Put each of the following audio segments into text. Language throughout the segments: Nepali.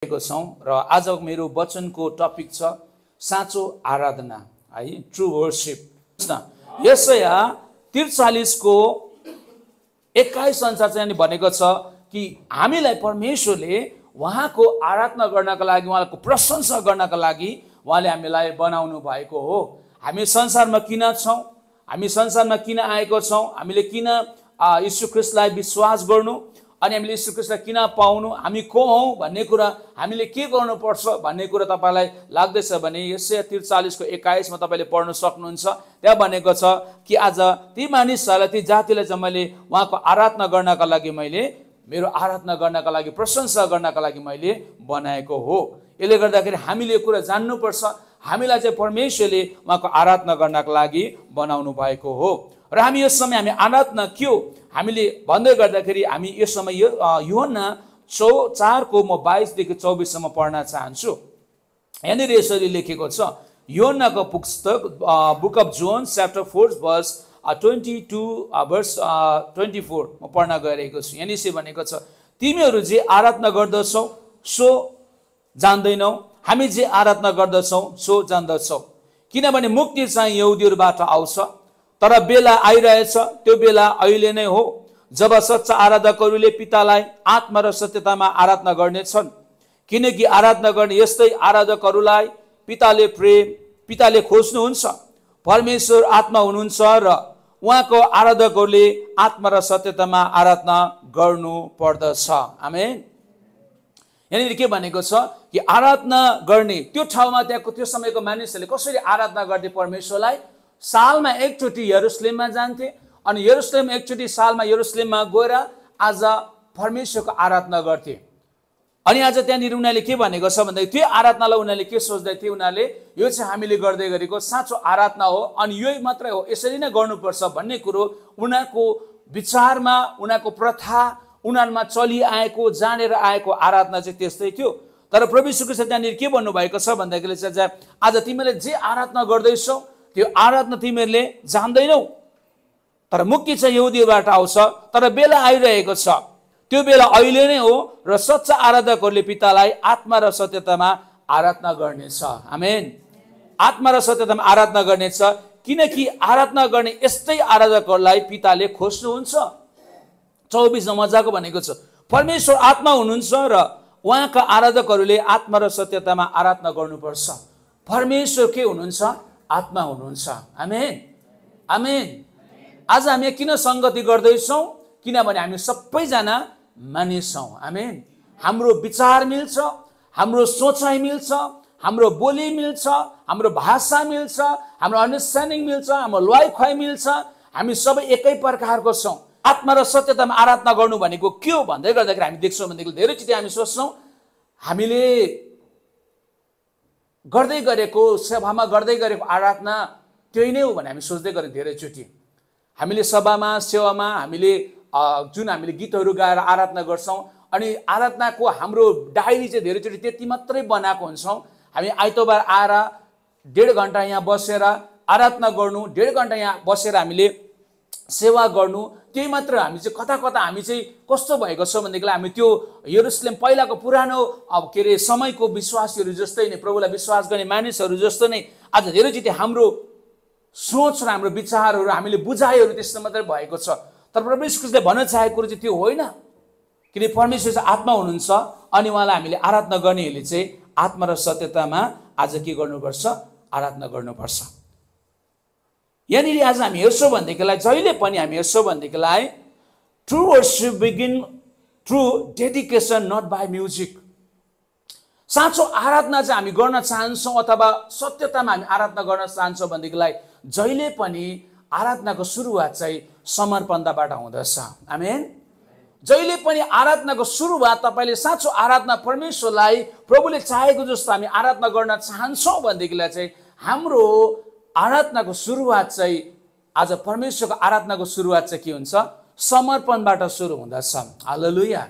छौं र आज मेरो वचनको टपिक छ साँचो आराधना है ट्रु वर्शिप। यशाया 43 को 21 अनुसार चाहिँ भनेको छ कि हामीलाई परमेश्वरले उहाँको आराधना गर्नका लागि उहाँको प्रशंसा गर्नका लागि उहाँले हामीलाई बनाउनु भएको हो। हामी संसारमा किन छौं, हामी संसारमा किन आएको छौं, हामीले किन यीशु ख्रीष्टलाई विश्वास गर्नु अनि हामीले यीशु ख्रीष्टलाई किन पाउनु, हामी को हौं भन्ने कुरा, हामीले के गर्नुपर्छ भन्ने कुरा तपाईलाई लाग्दैछ भने यशाया 43 को 21 मा तपाईले पढ्न सक्नुहुन्छ। त्यहाँ भनेको छ कि आज ती मानिसहरूलाई, ती जातिलाई चाहिँ मैले उहाँको आराधना गर्नका लागि, मैले मेरो आराधना गर्नका लागि, प्रशंसा गर्नका लागि मैले बनाएको हो। यसले गर्दाखेरि हामीले यो कुरा जान्नुपर्छ, हामीलाई चाहिँ परमेश्वरले उहाँको आराधना गर्नका लागि बनाउनु भएको हो। र हामी यस समय हामी आराधना के हो हामीले भन्दै गर्दाखेरि हामी यस समय यूहन्ना 4 को म 22 देखि 24 सम्म पढ्न चाहन्छु। यहाँनिर यसरी लेखेको छ, यूहन्नाको पुस्तक book of John chapter 4 verse 22 verse 24 म पढ्न गइरहेको छु। यहाँनिर यसरी भनेको छ, तिमीहरू जे आराधना गर्दछौ सो जान्दैनौ, हामी जे आराधना गर्दछौ सो जान्दछौ, किनभने मुक्ति चाहिँ यहुदीहरूबाट आउँछ। तर बेला आइरहेछ, त्यो बेला अहिले नै हो जब सच्चा आराधकहरूले पितालाई आत्मा र सत्यतामा आराधना गर्नेछन्, किनकि आराधना गर्ने यस्तै आराधकहरूलाई पिताले खोज्नुहुन्छ। परमेश्वर आत्मा हुनुहुन्छ र उहाँको आराधकहरूले आत्मा र सत्यतामा आराधना गर्नु पर्दछ। आमेन। यहाँनिर के भनेको छ कि आराधना गर्ने त्यो ठाउँमा त्यहाँको त्यो समयको मानिसहरूले कसरी आराधना गर्ने परमेश्वरलाई, सालमा एकचोटि यरुशलेममा जान्थे अनि यरुशलेम एकचोटि सालमा यरुशलेममा गएर आज परमेश्वरको आराधना गर्थे। अनि आज त्यहाँनिर उनीहरूले के भनेको छ भन्दा त्यो आराधनालाई उनीहरूले के सोच्दै थिए, उनीहरूले यो चाहिँ हामीले गर्दै गरेको साँचो आराधना हो अनि यही मात्रै हो, यसरी नै गर्नुपर्छ भन्ने कुरो उनीहरूको विचारमा, उनीहरूको प्रथा, उनीहरूमा चलिआएको जानेर आएको आराधना चाहिँ त्यस्तै थियो। तर प्रभु यीशु ख्रीष्टले त्यहाँनिर के भन्नुभएको छ भन्दाखेरि चाहिँ आज तिमीले जे आराधना गर्दैछौ त्यो आराधना तिमीहरूले जान्दैनौ, तर मुक्ति चाहिँ यहुदीबाट आउँछ। तर बेला आइरहेको छ, त्यो बेला अहिले नै हो र सच्चा आराधकहरूले पितालाई आत्मा र सत्यतामा आराधना गर्नेछ। आमेन। आत्मा र सत्यतामा आराधना गर्नेछ, किनकि आराधना गर्ने यस्तै आराधकहरूलाई पिताले खोज्नुहुन्छ। 24 मजाको भनेको छ, परमेश्वर आत्मा हुनुहुन्छ र उहाँका आराधकहरूले आत्मा र सत्यतामा आराधना गर्नुपर्छ। परमेश्वर के हुनुहुन्छ? आत्मा हुनुहुन्छ। आमेन, आमेन। आज हामी किन संगति गर्दैछौँ? किनभने हामी सबैजना मानिस हौँ। आमेन। हाम्रो विचार मिल्छ, हाम्रो सोचाइ मिल्छ, हाम्रो बोली मिल्छ, हाम्रो भाषा मिल्छ, हाम्रो अन्डरस्ट्यान्डिङ मिल्छ, हाम्रो लवाइ खुवाइ मिल्छ, हामी सबै एकै प्रकारको छौँ। आत्मा र सत्यतामा आराधना गर्नु भनेको के हो भन्दै गर्दाखेरि हामी देख्छौँ भनेदेखि धेरैचोटि हामी सोच्छौँ हामीले गर्दै गरेको सभामा गर्दै गरेको आराधना त्यही नै हो भने हामी सोच्दै गरेँ। धेरैचोटि हामीले सभामा, सेवामा हामीले जुन हामीले गीतहरू गाएर आराधना गर्छौँ अनि आराधनाको हाम्रो डायरी चाहिँ धेरैचोटि त्यति मात्रै बनाएको हुन्छौँ। हामी आइतबार आएर 1.5 घन्टा यहाँ बसेर आराधना गर्नु, 1.5 घन्टा यहाँ बसेर हामीले सेवा गर्नु, त्यही मात्र हामी चाहिँ कता कता हामी चाहिँ कस्तो भएको छ भनेदेखिलाई हामी त्यो यरुशलेम पहिलाको पुरानो समयको विश्वासीहरू जस्तै नै, प्रभुलाई विश्वास गर्ने मानिसहरू जस्तो नै आज धेरैचोटि हाम्रो सोच र हाम्रो विचारहरू, हामीले बुझाइहरू त्यस्तो मात्रै भएको छ। तर प्रभु यीशु ख्रीष्टले भन्न चाहेको कुरो चाहिँ त्यो होइन, किनकि परमेश्वर चाहिँ आत्मा हुनुहुन्छ अनि उहाँलाई हामीले आराधना गर्नेहरूले चाहिँ आत्मा र सत्यतामा आज के गर्नुपर्छ? आराधना गर्नुपर्छ। यहाँनिर आज हामी हेर्छौँ भनेदेखिलाई, जहिले पनि हामी हेर्छौँ भनेदेखिलाई true worship begin through dedication, not by music. साँचो आराधना चाहिँ हामी गर्न चाहन्छौँ अथवा सत्यतामा हामी आराधना गर्न चाहन्छौँ भनेदेखिलाई जहिले पनि आराधनाको सुरुवात चाहिँ समर्पणताबाट हुँदछ। आमेन। जहिले पनि आराधनाको सुरुवात तपाईँले साँचो आराधना परमेश्वरलाई प्रभुले चाहेको जस्तो हामी आराधना गर्न चाहन्छौँ भनेदेखिलाई चाहिँ हाम्रो आराधनाको सुरुवात चाहिँ आज परमेश्वरको आराधनाको सुरुवात चाहिँ के हुन्छ? समर्पणबाट सुरु हुँदछ। हालेलुया।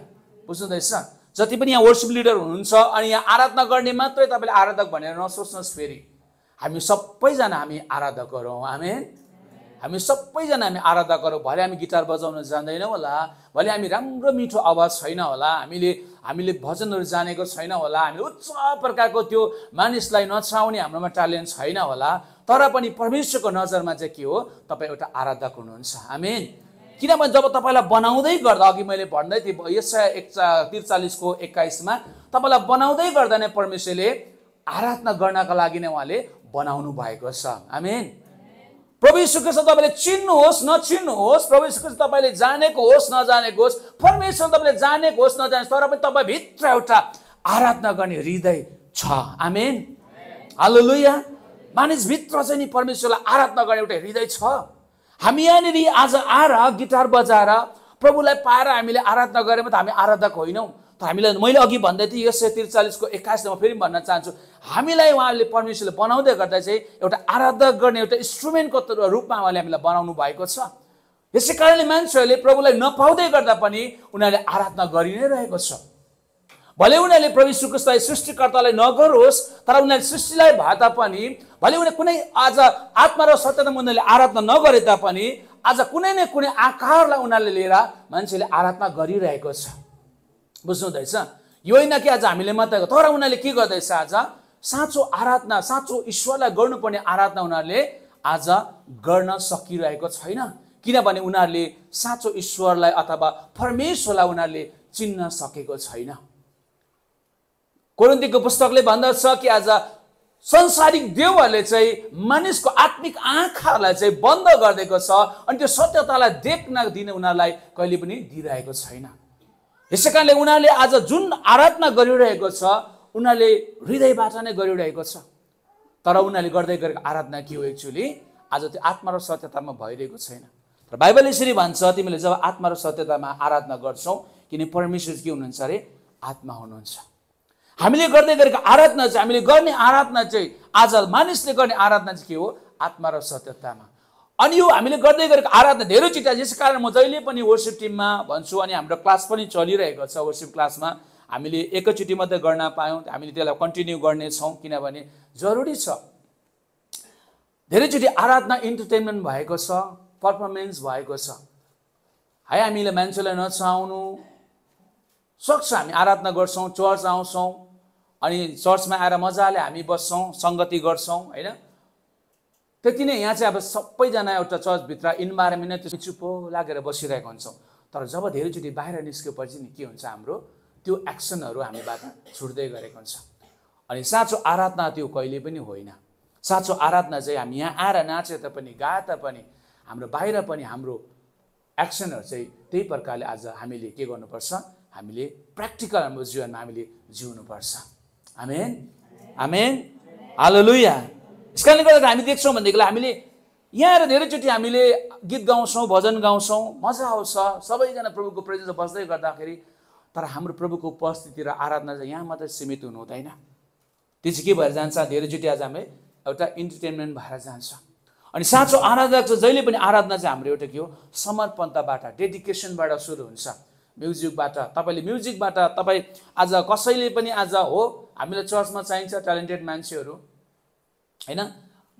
बुझ्नुहुँदैछ? जति पनि यहाँ वर्शिप लिडर हुनुहुन्छ अनि यहाँ आराधना गर्ने मात्रै तपाईँले आराधक भनेर नसोच्नुहोस्। फेरि हामी सबैजना हामी आराधकहरू हौँ। आमेन। हामी सबैजना हामी आराधना गरौँ। भले हामी गिटार बजाउन जान्दैनौँ होला, भले हामी राम्रो मिठो आवाज छैन होला, हामीले भजनहरू जानेको छैन होला, हामीले उच्च प्रकारको त्यो मानिसलाई नचाउने हाम्रोमा ट्यालेन्ट छैन होला, तर पनि परमेश्वरको नजरमा चाहिँ के हो, तपाईँ एउटा आराधक हुनुहुन्छ। आमेन। किनभने जब तपाईँलाई बनाउँदै गर्दा, अघि मैले भन्दै थिएँ यशाया 43:21 तपाईँलाई बनाउँदै गर्दा नै परमेश्वरले आराधना गर्नका लागि नै उहाँले बनाउनु भएको छ। आमेन। प्रभु यीशु ख्रीष्ट तपाईँले चिन्नुहोस् नचिन्नुहोस्, प्रभु यीशु ख्रीष्ट तपाईँले जानेको होस् नजानेको होस्, परमेश्वर तपाईँले जानेको होस् नजानेको, तर पनि तपाईँ भित्र एउटा आराधना गर्ने हृदय छ। आमेन। हालेलुया। मानिस भित्र चाहिँ नि परमेश्वरलाई आराधना गर्ने एउटा हृदय छ। हामी यहाँनिर आज आएर गिटार बजाएर प्रभुलाई पाएर हामीले आराधना गरेमा त हामी आराधक होइनौँ। त हामीले मैले अघि भन्दै थिएँ यशाया 43:21 फेरि भन्न चाहन्छु, हामीलाई उहाँले परमेश्वरले बनाउँदै गर्दा चाहिँ एउटा आराधना गर्ने एउटा इन्स्ट्रुमेन्टको रूपमा उहाँले हामीलाई बनाउनु भएको छ। यसै कारणले मान्छेहरूले प्रभुलाई नपाउँदै गर्दा पनि उनीहरूले आराधना गरि नै रहेको छ। भले उनीहरूले प्रभु यीशु ख्रीष्टलाई सृष्टिकर्तालाई नगरोस्, तर उनीहरूले सृष्टिलाई भए तापनि, भले उनीहरूले कुनै आज आत्मा र सत्यमा उनीहरूले आराधना नगरे तापनि आज कुनै न कुनै आकारलाई उनीहरूले लिएर मान्छेले आराधना गरिरहेको छ। बुझ्नुहुँदैछ? यो होइन कि आज हामीले मात्रै, तर उनीहरूले के गर्दैछ, आज साँचो आराधना, साँचो ईश्वरलाई गर्नुपर्ने आराधना उनीहरूले आज गर्न सकिरहेको छैन। किनभने उनीहरूले साँचो ईश्वरलाई अथवा परमेश्वरलाई उनीहरूले चिन्न सकेको छैन। कोरिन्थीको पुस्तकले भन्दछ कि आज संसारिक देवहरूले चाहिँ मानिसको आत्मिक आँखालाई चाहिँ बन्द गरिदिएको छ, अनि त्यो सत्यतालाई देख्न दिने उनीहरूलाई कहिले पनि दिइरहेको छैन। यसै कारणले उनीहरूले आज जुन आराधना गरिरहेको छ उनीहरूले हृदयबाट नै गरिरहेको छ, तर उनीहरूले गर्दै गरेको आराधना के हो, एक्चुअली आज त्यो आत्मा र सत्यतामा भइरहेको छैन। तर बाइबल यसरी भन्छ, तिमीले जब आत्मा र सत्यतामा आराधना गर्छौ, किन परमेश्वर के हुनुहुन्छ अरे, आत्मा हुनुहुन्छ। हामीले गर्दै गरेको आराधना चाहिँ, हामीले गर्ने आराधना चाहिँ, आज मानिसले गर्ने आराधना चाहिँ के हो, आत्मा र सत्यतामा। अनि यो हामीले गर्दै गरेको आराधना धेरैचोटि, यस कारण म जहिले पनि वर्शिप टिममा भन्छु, अनि हाम्रो क्लास पनि चलिरहेको छ, वर्शिप क्लासमा हामीले एकैचोटि मात्रै गर्न पायौँ, हामीले त्यसलाई कन्टिन्यू गर्नेछौँ, किनभने जरुरी छ। धेरैचोटि आराधना इन्टरटेनमेन्ट भएको छ, पर्फर्मेन्स भएको छ है। हामीले मान्छेलाई नचाउनु सक्छ, हामी आराधना गर्छौँ, चर्च आउँछौँ, अनि चर्चमा आएर मजाले हामी बस्छौँ, सङ्गति गर्छौँ होइन। त्यति नै यहाँ चाहिँ अब सबैजना एउटा चर्चभित्र इन्भाइरोमेन्ट नै चुप्पो लागेर बसिरहेको हुन्छौँ, तर जब धेरैचोटि बाहिर निस्केपछि नि के हुन्छ, हाम्रो त्यो एक्सनहरू हामीबाट छुट्दै गरेको हुन्छ। अनि साँचो आराधना त्यो कहिले पनि होइन। साँचो आराधना चाहिँ हामी यहाँ आएर नाचे तापनि, गाए तापनि, हाम्रो बाहिर पनि हाम्रो एक्सनहरू चाहिँ त्यही प्रकारले आज हामीले के गर्नुपर्छ, हामीले प्र्याक्टिकल हाम्रो जीवनमा हामीले जिउनुपर्छ। आमेन, आमेन, हालेलुया। यस कारणले गर्दा हामी देख्छौँ भनेदेखिलाई हामीले यहाँ आएर धेरैचोटि हामीले गीत गाउँछौँ, भजन गाउँछौँ, मजा आउँछ, सबैजना प्रभुको प्रेजेन्समा बस्दै गर्दाखेरि, तर हाम्रो प्रभुको उपस्थिति र आराधना चाहिँ यहाँ मात्रै सीमित हुनु हुँदैन। त्यो चाहिँ के भएर जान्छ, धेरैचोटि आज हामी एउटा इन्टरटेनमेन्ट भएर जान्छ। अनि साँचो आराधना चाहिँ जहिले पनि आराधना चाहिँ हाम्रो एउटा के हो, समर्पणताबाट, डेडिकेसनबाट सुरु हुन्छ। म्युजिकबाट, तपाईँले म्युजिकबाट तपाईँ आज कसैले पनि आज हो, हामीलाई चर्चमा चाहिन्छ ट्यालेन्टेड मान्छेहरू होइन,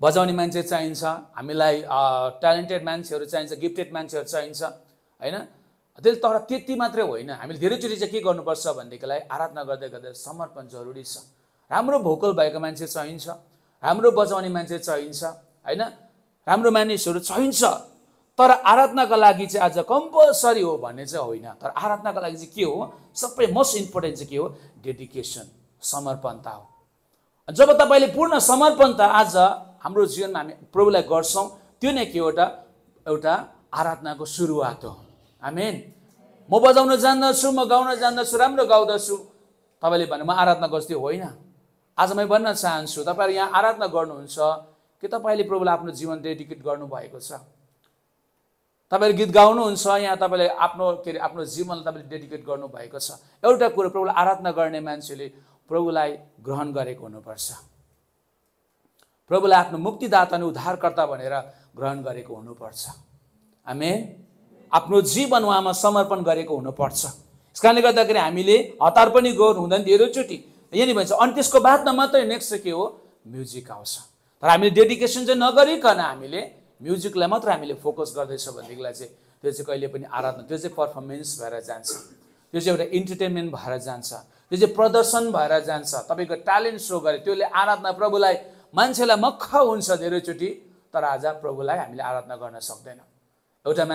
बजाउने मान्छे चाहिन्छ, हामीलाई ट्यालेन्टेड मान्छेहरू चाहिन्छ, गिफ्टेड मान्छेहरू चाहिन्छ होइन। त्यसले तर त्यति मात्रै होइन, हामीले धेरैचोटि चाहिँ के गर्नुपर्छ भनेदेखिलाई आराधना गर्दै गर्दै समर्पण जरुरी छ। राम्रो भोकल भएको मान्छे चाहिन्छ, राम्रो बजाउने मान्छे चाहिन्छ होइन, राम्रो मानिसहरू चाहिन्छ, तर आराधनाका लागि चाहिँ आज कम्पलसरी हो भन्ने चाहिँ होइन। तर आराधनाका लागि चाहिँ के हो, सबै मोस्ट इम्पोर्टेन्ट चाहिँ के हो, डेडिकेसन, समर्पणता हो। जब तपाईँले पूर्ण समर्पणता आज हाम्रो जीवनमा हामी प्रभुलाई गर्छौँ, त्यो नै के एउटा आराधनाको सुरुवात हो। आमेन। म बजाउन जान्दछु, म गाउन जान्दछु, राम्रो गाउँदछु, तपाईँले भने म आराधना गर्छु, होइन। आज म भन्न चाहन्छु, तपाईँहरू यहाँ आराधना गर्नुहुन्छ कि तपाईँले प्रभुलाई आफ्नो जीवन डेडिकेट गर्नुभएको छ। तपाईँले गीत गाउनुहुन्छ, यहाँ तपाईँले आफ्नो जीवनलाई तपाईँले डेडिकेट गर्नुभएको छ। एउटा कुरो, प्रभुलाई आराधना गर्ने मान्छेले प्रभुलाई ग्रहण गरेको हुनुपर्छ, प्रभुलाई आफ्नो मुक्तिदाता अनि उद्धारकर्ता भनेर ग्रहण गरेको हुनुपर्छ। आमेन। आफ्नो जीवन उहाँमा समर्पण गरेको हुनुपर्छ। यस कारणले गर्दाखेरि हामीले हतार पनि गर्नु हुँदैन धेरैचोटि, यही भन्छ। अनि त्यसको बादमा मात्रै नेक्स्ट चाहिँ के हो, म्युजिक आउँछ। तर हामीले डेडिकेसन चाहिँ नगरिकन हामीले म्युजिकलाई मात्र हामीले फोकस गर्दैछ भनेदेखिलाई चाहिँ त्यो चाहिँ कहिले पनि आराधना, त्यो चाहिँ पर्फर्मेन्स भएर जान्छ, त्यो चाहिँ एउटा इन्टरटेनमेन्ट भएर जान्छ, त्यो चाहिँ प्रदर्शन भएर जान्छ। तपाईँको ट्यालेन्ट सो गरे त्यसले आराधना प्रभुलाई मान्छेलाई मक्ख हुन्छ धेरैचोटि, तर आज प्रभुलाई हामीले आराधना गर्न सक्दैनौँ। एउटा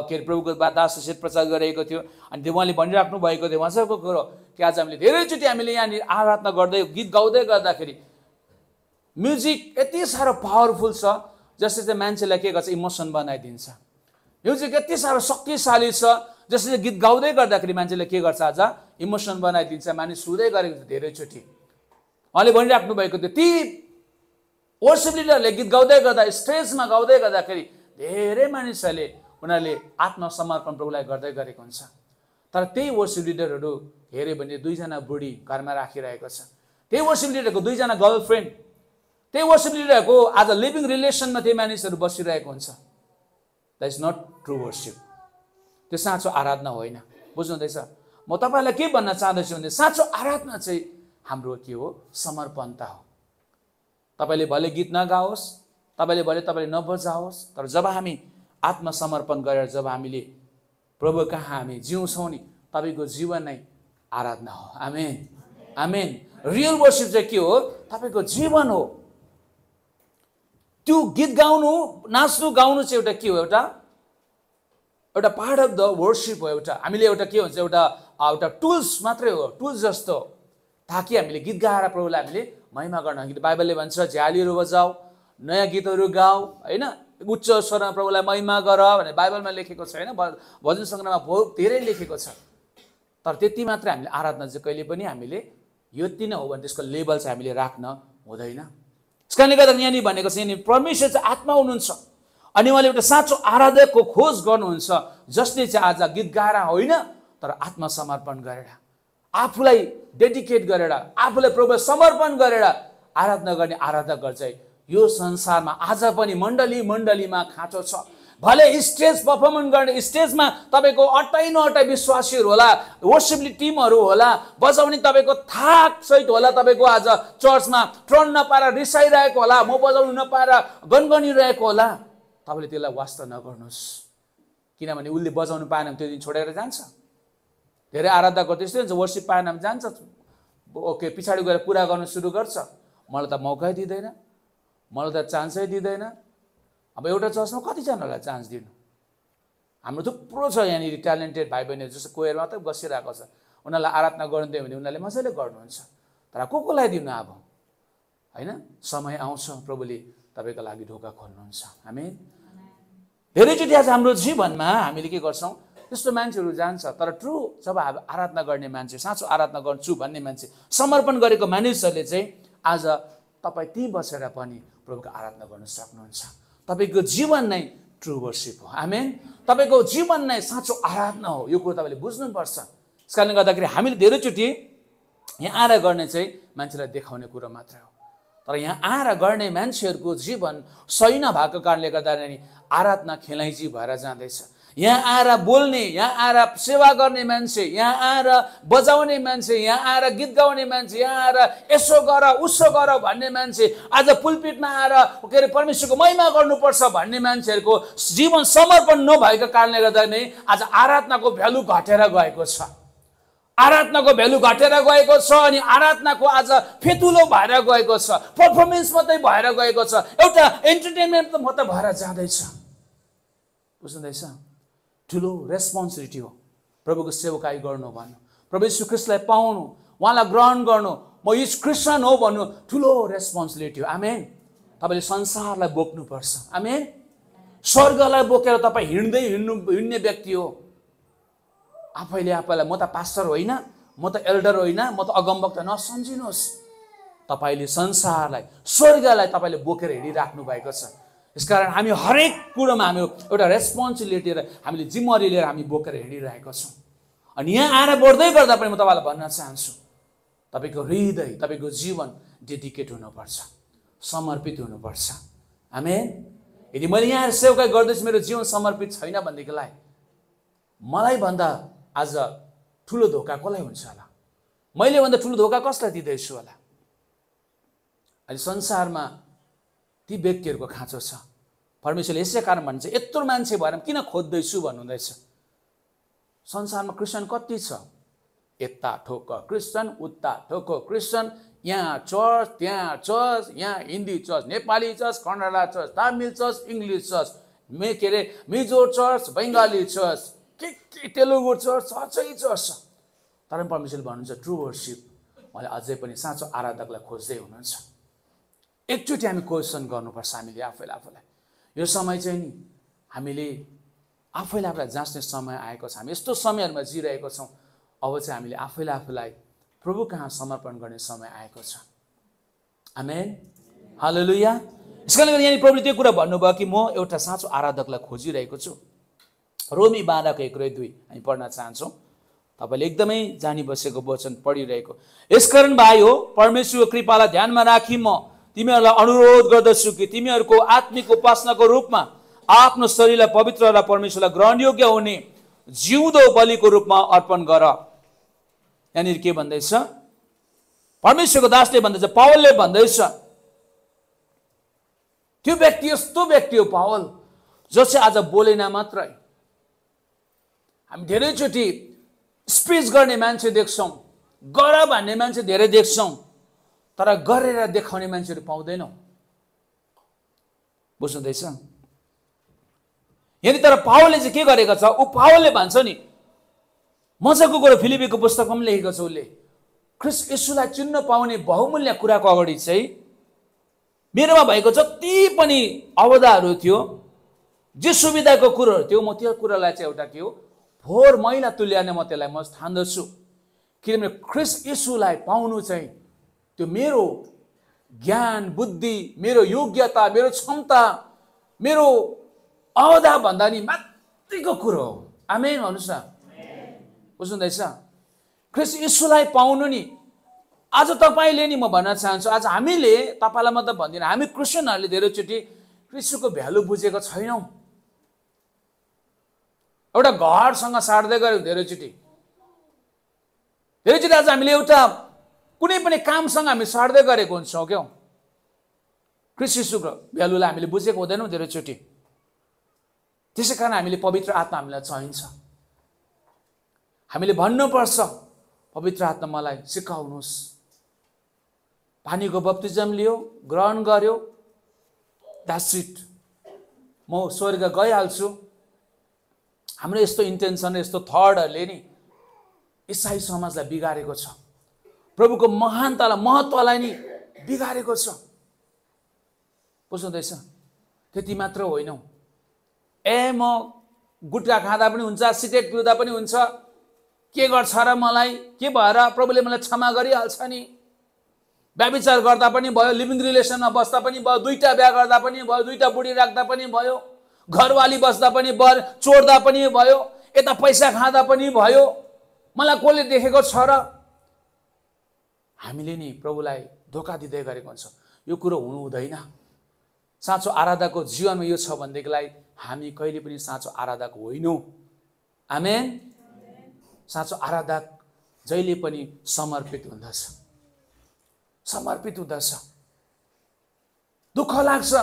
के अरे प्रभुको दाससित प्रचार गरेको थियो, अनि त्यो उहाँले भनिराख्नु भएको थियो उहाँसँगको कुरो कि आज हामीले धेरैचोटि हामीले यहाँनिर आराधना गर्दै गीत गाउँदै गर्दाखेरि म्युजिक यति साह्रो पावरफुल छ जसले चाहिँ मान्छेलाई के गर्छ, इमोसन बनाइदिन्छ। म्युजिक यति साह्रो शक्तिशाली छ जसले गीत गाउँदै गर्दाखेरि मान्छेले के गर्छ, आज इमोसन बनाइदिन्छ, मानिस हुँदै गरेको छ धेरैचोटि। उहाँले भनिराख्नु भएको थियो ती वर्शिप लिडरले गीत गाउँदै गर्दा, स्टेजमा गाउँदै गर्दाखेरि धेरै मानिसहरूले उनीहरूले आत्मसमर्पण प्रभुलाई गर्दै गरेको हुन्छ। तर त्यही वर्शिप लिडरहरू हेऱ्यो भने 2 जना बुढी घरमा राखिरहेको छ, त्यही वर्शिप लिडरको 2 जना गर्लफ्रेन्ड, त्यही वर्शिप लिडरको आज लिभिङ रिलेसनमा त्यही मानिसहरू बसिरहेको हुन्छ। That is not true worship, त्यो साँचो आराधना होइन। बुझ्नुहुँदैछ? म तपाईँलाई के भन्न चाहँदैछु भने साँचो आराधना चाहिँ हाम्रो के हो, समर्पणता हो। तपाईँले भले गीत नगाओस्, तपाईँले भले तपाईँले नबजाओस्, तर जब हामी आत्मसमर्पण गरेर जब हामीले प्रभु कहाँ हामी जिउँछौँ नि, तपाईँको जीवन नै आराधना हो। आमेन, आमेन। रियल वर्शिप चाहिँ के हो, तपाईँको जीवन हो। त्यो गीत गाउनु, नाच्नु, गाउनु चाहिँ एउटा के हो, एउटा पार्ट अफ द वर्शिप हो। एउटा हामीले एउटा के भन्छ, एउटा टुल्स मात्रै हो, टुल्स जस्तो, ताकि हामीले गीत गाएर प्रभुलाई हामीले महिमा गर्न। बाइबलले भन्छ झ्यालीहरू बजाऊ, नयाँ गीतहरू गाऊ, होइन, उच्च स्वरमा प्रभुलाई महिमा गर भनेर बाइबलमा लेखेको छ, होइन, भजन सङ्ग्रहमा बहुत धेरै लेखेको छ। तर त्यति मात्रै हामीले आराधना चाहिँ कहिले पनि हामीले यति नै हो भने त्यसको लेभल चाहिँ हामीले राख्न हुँदैन। त्यस कारणले गर्दा यहाँनिर भनेको छ, यहाँनिर परमेश्वर चाहिँ आत्मा हुनुहुन्छ अनि उहाँले एउटा साँचो आराधकको खोज गर्नुहुन्छ जसले चाहिँ आज गीत गाएर होइन, तर आत्मसमर्पण गरेर, आफूलाई डेडिकेट गरेर, आफूलाई प्रभुलाई समर्पण गरेर आराधना गर्ने आराधकहरू चाहिँ यो संसारमा आज पनि मण्डलीमा खाँचो छ। भले स्टेज पर्फर्मेन्स गर्ने स्टेजमा तपाईँको अट्टै नअट्टै विश्वासीहरू होला, वर्शिप टिमहरू होला, बजाउने तपाईँको थाक सहित होला, तपाईँको आज चर्चमा ट्रन नपाएर रिसाइरहेको होला, म बजाउनु नपाएर गनगनिरहेको होला। तपाईँले त्यसलाई वास्ता नगर्नुहोस्, किनभने उसले बजाउनु पाएन भने त्यो दिन छोडेर जान्छ। धेरै आराधकको त्यस्तै हुन्छ, वर्शिप पाएन भने जान्छ, ओके, पछाडि गएर कुरा गर्नु सुरु गर्छ, मलाई त मौकै दिँदैन, मलाई त चान्सै दिँदैन। अब एउटा चर्चमा कतिजनालाई चान्स दिनु? हाम्रो थुप्रो छ यहाँनिर ट्यालेन्टेड भाइ बहिनीहरू, जस्तो कोयरमा मात्रै बसिरहेको छ, उनीहरूलाई आराधना गर्नु दियो भने उनीहरूले मजाले गर्नुहुन्छ, तर को दिनु अब, होइन? समय आउँछ प्रभुले तपाईँको लागि ढोका खोल्नुहुन्छ। आमेन। धेरैचोटि आज हाम्रो जीवनमा हामीले के गर्छौँ, त्यस्तो मान्छेहरू जान्छ, तर ट्रु जब आराधना गर्ने मान्छे, साँचो आराधना गर्छु भन्ने मान्छे, समर्पण गरेको मानिसहरूले चाहिँ आज तपाईँ त्यहीँ बसेर पनि प्रभुको आराधना गर्न सक्नुहुन्छ। तपाईँको जीवन नै ट्रु वर्शिप हो। आमेन। तपाईँको जीवन नै साँचो आराधना हो, यो कुरो तपाईँले बुझ्नुपर्छ। त्यस कारणले गर्दाखेरि हामीले धेरैचोटि यहाँ आएर गर्ने चाहिँ मान्छेलाई देखाउने कुरो मात्रै हो, तर यहाँ आएर गर्ने मान्छेहरूको जीवन सही नभएको कारणले गर्दा नि आराधना खेलाइँची भएर जाँदैछ। यहाँ आएर बोल्ने, यहाँ आएर सेवा गर्ने मान्छे, यहाँ आएर बजाउने मान्छे, यहाँ आएर गीत गाउने मान्छे, यहाँ आएर यसो गर उसो गर भन्ने मान्छे, आज पुलपिटमा आएर के अरे परमेश्वरको महिमा गर्नुपर्छ भन्ने मान्छेहरूको जीवन समर्पण नभएको कारणले गर्दा नै आज आराधनाको भ्यालु घटेर गएको छ। आराधनाको भ्यालु घटेर गएको छ अनि आराधनाको आज फेतुलो भएर गएको छ, पर्फर्मेन्स मात्रै भएर गएको छ, एउटा इन्टरटेनमेन्ट मात्रै भएर जाँदैछ। बुझ्नुहुँदैछ? ठुलो रेस्पोन्सिबिलिटी हो प्रभुको सेवकाई गर्नु भन्नु, प्रभु यीशु ख्रीष्टलाई पाउनु, उहाँलाई ग्रहण गर्नु, म यीशु क्रिस्चियन हो भन्नु ठुलो रेस्पोन्सिबिलिटी हो। आमेन। तपाईँले संसारलाई बोक्नुपर्छ। आमेन। स्वर्गलाई बोकेर तपाईँ हिँड्ने व्यक्ति हो। आफैलाई म त पास्टर होइन, म त एल्डर होइन, म त अगमवक्ता नसम्झिनुहोस्। तपाईँले संसारलाई, स्वर्गलाई तपाईँले बोकेर हिँडिराख्नु भएको छ। यसकारण हामी हरेक कुरोमा हामी एउटा रेस्पोन्सिबिलिटी लिएर, हामीले जिम्मेवारी लिएर हामी बोकेर हिँडिरहेका छौँ। अनि यहाँ आएर बढ्दै गर्दा पनि म तपाईँलाई भन्न चाहन्छु, तपाईँको हृदय, तपाईँको जीवन डेडिकेट हुनुपर्छ, समर्पित हुनुपर्छ। आमेन। यदि मैले यहाँ सेवकाई गर्दैछु, मेरो जीवन समर्पित छैन भनेदेखिलाई मलाई भन्दा आज ठुलो धोका कसलाई हुन्छ होला? मैले भन्दा ठुलो धोका कसलाई दिँदैछु होला? अहिले संसारमा ती व्यक्तिहरूको खाँचो छ, परमेश्वरले यसै कारण भन्छ यत्रो मान्छे भएर किन खोज्दैछु भन्नुहुँदैछ। संसारमा क्रिस्चियन कति छ? यता ठोक क्रिस्चियन, उता ठोक क्रिस्चियन, यहाँ चर्च, त्यहाँ चर्च, यहाँ Hindi church, Nepali church, Kannada church, Tamil church, English church, के अरे मिजो चर्च, बङ्गाली चर्च, के तेलुगु चर्च, चर्चै चर्च छ। तर पनि परमेश्वरले भन्नुहुन्छ ट्रु वर्शिप, उहाँले अझै पनि साँचो आराधकलाई खोज्दै हुनुहुन्छ। एकचोटि हामी क्वेसन गर्नुपर्छ हामीले आफैलाई। यो समय चाहिँ नि हामीले आफैलाई जाँच्ने समय आएको छ। हामी यस्तो समयहरूमा जिरहेको छौँ, अब चाहिँ हामीले आफैलाई प्रभु कहाँ समर्पण गर्ने समय आएको छ। आमेन, हालेलुया। यसकारणले गर्दा यहाँ प्रभुले त्यो कुरा भन्नुभयो कि म एउटा साँचो आराधकलाई खोजिरहेको छु। रोमी 12:1-2 हामी पढ्न चाहन्छौँ। तपाईँले एकदमै जानी बसेको वचन पढिरहेको। यसकारण भाइ हो, परमेश्वरको कृपालाई ध्यानमा राखी म तिमीहरूलाई अनुरोध गर्दछु कि तिमीहरूको आत्मिक उपासनाको रूपमा आफ्नो शरीरलाई पवित्र र परमेश्वरलाई ग्रहणयोग्य हुने जिउँदो बलिको रूपमा अर्पण गर। यहाँनिर के भन्दैछ? परमेश्वरको दासले भन्दैछ, पावलले भन्दैछ, त्यो व्यक्ति यस्तो व्यक्ति हो पावल जो चाहिँ आज बोलेन मात्रै। हामी धेरैचोटि स्पिच गर्ने मान्छे देख्छौँ, गर भन्ने मान्छे धेरै देख्छौँ, तर गरेर देखाउने मान्छेहरू पाउँदैनौँ। बुझ्नुहुँदैछ? यदि तर पावलले चाहिँ के गरेको छ, ऊ पावलले भन्छ नि, मजाको कुरो फिलिपीको पुस्तकमा पनि लेखेको छ उसले, ख्रीष्ट येशूलाई चिन्न पाउने बहुमूल्य कुराको अगाडि चाहिँ मेरोमा भएको जति पनि अवधाहरू थियो, जे सुविधाको कुरोहरू थियो, म त्यो कुरालाई चाहिँ एउटा के हो फोहोर मैला तुल्याउने म त्यसलाई म ठान्दछु। किनभने ख्रीष्ट येशूलाई पाउनु चाहिँ त्यो मेरो ज्ञान बुद्धि, मेरो योग्यता, मेरो क्षमता, मेरो अवधा भन्दा नि माथिको कुरो हो। आमेन भन्नुहोस् न। बुझ्नुहुँदैछ? ख्रीष्ट येशूलाई पाउनु नि आज तपाईँले नि, म भन्न चाहन्छु, आज हामीले, तपाईँलाई मात्र भन्दिनँ, हामी क्रिस्चियनहरूले धेरैचोटि ख्रीष्टको भ्यालु बुझेको छैनौँ। एउटा घरसँग साट्दै गऱ्यौँ धेरैचोटि आज हामीले एउटा कुनै पनि कामसँग हामी साट्दै गरेको हुन्छौँ क्यौ। ख्रीष्ट येशूको भ्यालुलाई हामीले बुझेको हुँदैनौँ धेरैचोटि। त्यसै कारण हामीले पवित्र आत्मा हामीलाई चाहिन्छ। हामीले भन्नुपर्छ, पवित्र आत्मा मलाई सिकाउनुहोस्। पानीको बप्तिजम लियो, ग्रहण गर्यो, द्याट्स इट, म स्वर्ग गइहाल्छु। हाम्रो यस्तो इन्टेन्सन, यस्तो थटहरूले नि इसाई समाजलाई बिगारेको छ। प्रभुको महानतालाई, महत्त्वलाई नि बिगारेको छ। बुझ्नुहुँदैछ? त्यति मात्र होइन, म गुट्खा खाँदा पनि हुन्छ, सिगरेट पिउँदा पनि हुन्छ, के गर्छ र मलाई, के भएर प्रभुले मलाई क्षमा गरिहाल्छ नि। व्यभिचार गर्दा पनि भयो, लिभिङ रिलेसनमा बस्दा पनि भयो, दुईटा बिहा गर्दा पनि भयो, दुईटा बुढी राख्दा पनि भयो, घरवाली बस्दा पनि भयो, चोर्दा पनि भयो, यता पैसा खाँदा पनि भयो, मलाई कसले देखेको छ र? हामीले नि प्रभुलाई धोका दिँदै गरेको हुन्छ। यो कुरो हुनु हुँदैन। साँचो आराधकको जीवनमा यो छ भनेदेखिलाई हामी कहिले पनि साँचो आराधक होइनौँ। आमेन। साँचो आराधक जहिले पनि समर्पित हुँदछ, समर्पित हुँदछ। दुःख लाग्छ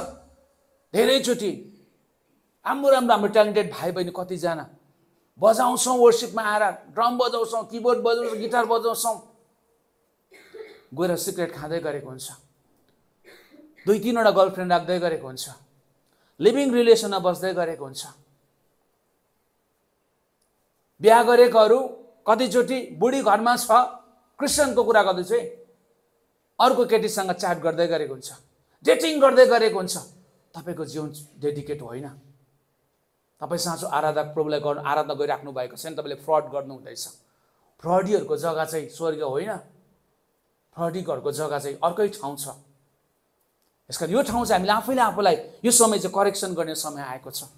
धेरैचोटि। राम्रो ट्यालेन्टेड भाइ बहिनी कतिजना बजाउँछौँ, वर्शिपमा आएर ड्रम बजाउँछौँ, किबोर्ड बजाउँछौँ, गिटार बजाउँछौँ, गएर सिगरेट खाँदै गरेको हुन्छ, 2-3वटा गर्लफ्रेन्ड राख्दै गरेको हुन्छ, लिभिङ रिलेसनमा बस्दै गरेको हुन्छ। बिहा गरेकोहरू कतिचोटि बुढी घरमा छ, क्रिस्चियनको कुरा गर्दैछु है, अर्को केटीसँग च्याट गर्दै गरेको हुन्छ, डेटिङ गर्दै गरेको हुन्छ। तपाईँको जीवन डेडिकेट होइन। तपाईँ साँचो आराधक प्रभुलाई गर्नु आराधना गरिराख्नु भएको छैन, तपाईँले फ्रड गर्नु हुँदैछ। फ्रडीहरूको जग्गा चाहिँ स्वर्ग होइन, फ्रडीहरूको जग्गा चाहिँ अर्कै ठाउँ छ। यसकारण यो ठाउँ चाहिँ हामीले आफूलाई यो समय चाहिँ करेक्सन गर्ने समय आएको छ।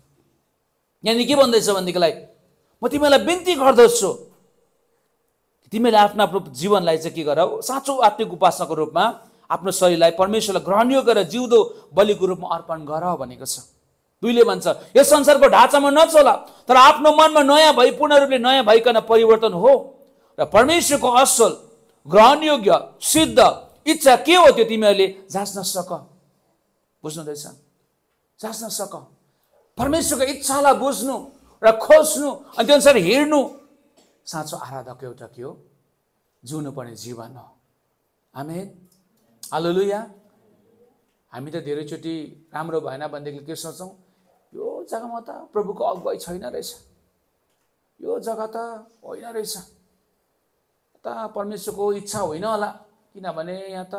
यहाँनिर के भन्दैछ भनेदेखिलाई, म तिमीलाई बिन्ती गर्दछु तिमीले आफ्नो आफ्नो जीवनलाई चाहिँ के गर, साँचो आत्मिक उपासनाको रूपमा आफ्नो शरीरलाई परमेश्वरलाई ग्रहणयोग्य र जिउँदो बलिको रूपमा अर्पण गर भनेको छ। 2ले भन्छ, यस संसारको ढाँचामा नचला, तर आफ्नो मनमा नयाँ भई पूर्ण रूपले नयाँ भइकन परिवर्तन हो र परमेश्वरको असल ग्रहणयोग्य सिद्ध इच्छा के हो त्यो तिमीहरूले जाँच्न सक। बुझ्नुहुँदैछ? जाँच्न सक। परमेश्वरको इच्छालाई बुझ्नु र खोज्नु अनि त्यो अनुसार हिँड्नु साँचो आराधकको एउटा के हो? जिउनु पर्ने जीवन हो। आमेन, हालेलुया। हामी त धेरैचोटि राम्रो भएन भनेदेखि के सोच्छौँ, यो जग्गामा त प्रभुको अगुवाई छैन रहेछ, यो जग्गा त होइन रहेछ, त परमेश्वरको इच्छा होइन होला, किनभने यहाँ त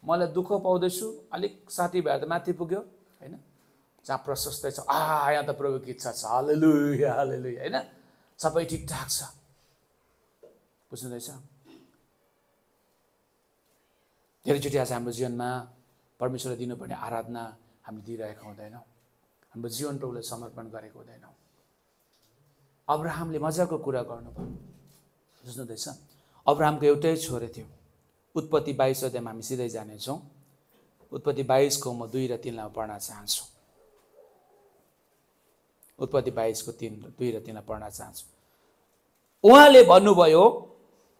मलाई दुःख पाउँदैछु, अलिक साथीभाइहरू त माथि पुग्यो होइन, जहाँ प्रशस्तै छ, यहाँ त प्रभुको इच्छा छ, हालेलुया हालेलुया होइन, सबै ठिकठाक छ। बुझ्नुहुँदैछ? धेरैचोटि आज हाम्रो जीवनमा परमेश्वरलाई दिनुपर्ने आराधना हामीले दिइरहेका हुँदैनौँ, हाम्रो जीवन प्रभुलाई समर्पण गरेको हुँदैनौँ। अब्राहमले मजाको कुरा गर्नुभयो। बुझ्नुहुँदैछ? अब्राहमको एउटै छोरो थियो। उत्पत्ति 22 अध्यायमा हामी सिधै जानेछौँ। उत्पत्ति 22 को म 2 र 3 पढ्न चाहन्छु। उत्पत्ति 22 को 2 र 3 पढ्न चाहन्छु। उहाँले भन्नुभयो,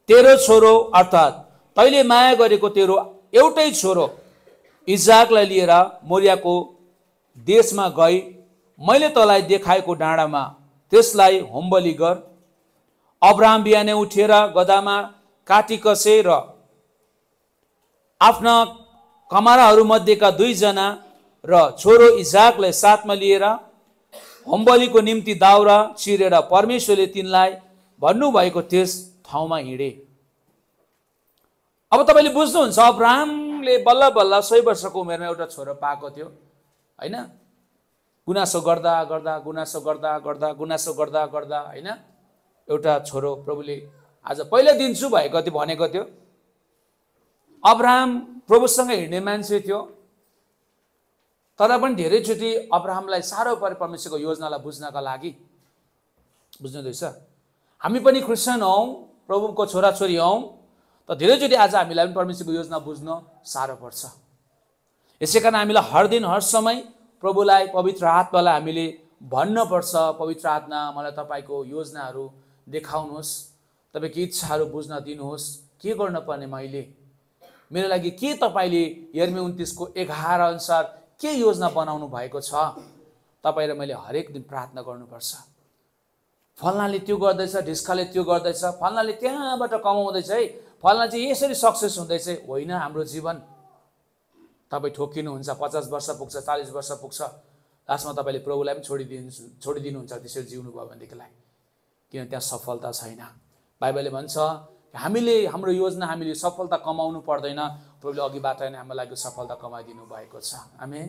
तेरो छोरो अर्थात् तैँले माया गरेको तेरो एउटै छोरो इजाकलाई लिएर मोरियाको देशमा गई मैले तँलाई देखाएको डाँडामा त्यसलाई होमबलि गर। अब्राहम बिहानै उठेर गधामा काटी कसे र आफ्ना कमाराहरूमध्येका 2 जना र छोरो इजाकलाई साथमा लिएर होमबलिको निम्ति दाउरा चिरेर परमेश्वरले तिनलाई भन्नुभएको त्यस ठाउँमा हिँडे। अब तपाईँले बुझ्नुहुन्छ, अब्राहमले बल्ल बल्ल 100 वर्षको उमेरमा एउटा छोरो पाएको थियो होइन। गुनासो गर्दा गर्दा गुनासो गर्दा गर्दा गुनासो गर्दा गर्दा होइन एउटा छोरो प्रभुले आज पहिला दिन्छु भएको थियो भनेको थियो। अब्राहम प्रभुसँग हिँड्ने मान्छे थियो, तर पनि धेरैचोटि अब्राहमलाई साह्रो परे परमेश्वरको योजनालाई बुझ्नका लागि। बुझ्नुहुँदैछ? हामी पनि क्रिस्चियन हौँ, प्रभुको छोराछोरी हौँ, तर धेरैचोटि आज हामीलाई पनि परमेश्वरको योजना बुझ्न साह्रो पर्छ। यसै कारण हामीलाई हर दिन हर समय प्रभुलाई, पवित्र आत्मालाई हामीले भन्नुपर्छ, पवित्र आत्मा मलाई तपाईँको योजनाहरू देखाउनुहोस्, तपाईँको इच्छाहरू बुझ्न दिनुहोस्, के गर्नुपर्ने मैले, मेरो लागि के तपाईँले यर्मिया 29 को 11 अनुसार के योजना बनाउनु भएको छ। तपाईँ र मैले हरेक दिन प्रार्थना गर्नुपर्छ। फल्नाले त्यो गर्दैछ, ढिस्काले त्यो गर्दैछ, फल्नाले त्यहाँबाट कमाउँदैछ है, फल्ना चाहिँ यसरी सक्सेस हुँदैछ, होइन हाम्रो जीवन। तपाईँ ठोकिनुहुन्छ, 50 वर्ष पुग्छ, 40 वर्ष पुग्छ, लास्टमा तपाईँले प्रभुलाई पनि छोडिदिनुहुन्छ त्यसरी जिउनु भयो भनेदेखिलाई, किन त्यहाँ सफलता छैन। बाइबलले भन्छ हामीले हाम्रो योजना हामीले सफलता कमाउनु पर्दैन, प्रभुले अघिबाट नै हाम्रो लागि सफलता कमाइदिनु भएको छ। आमेन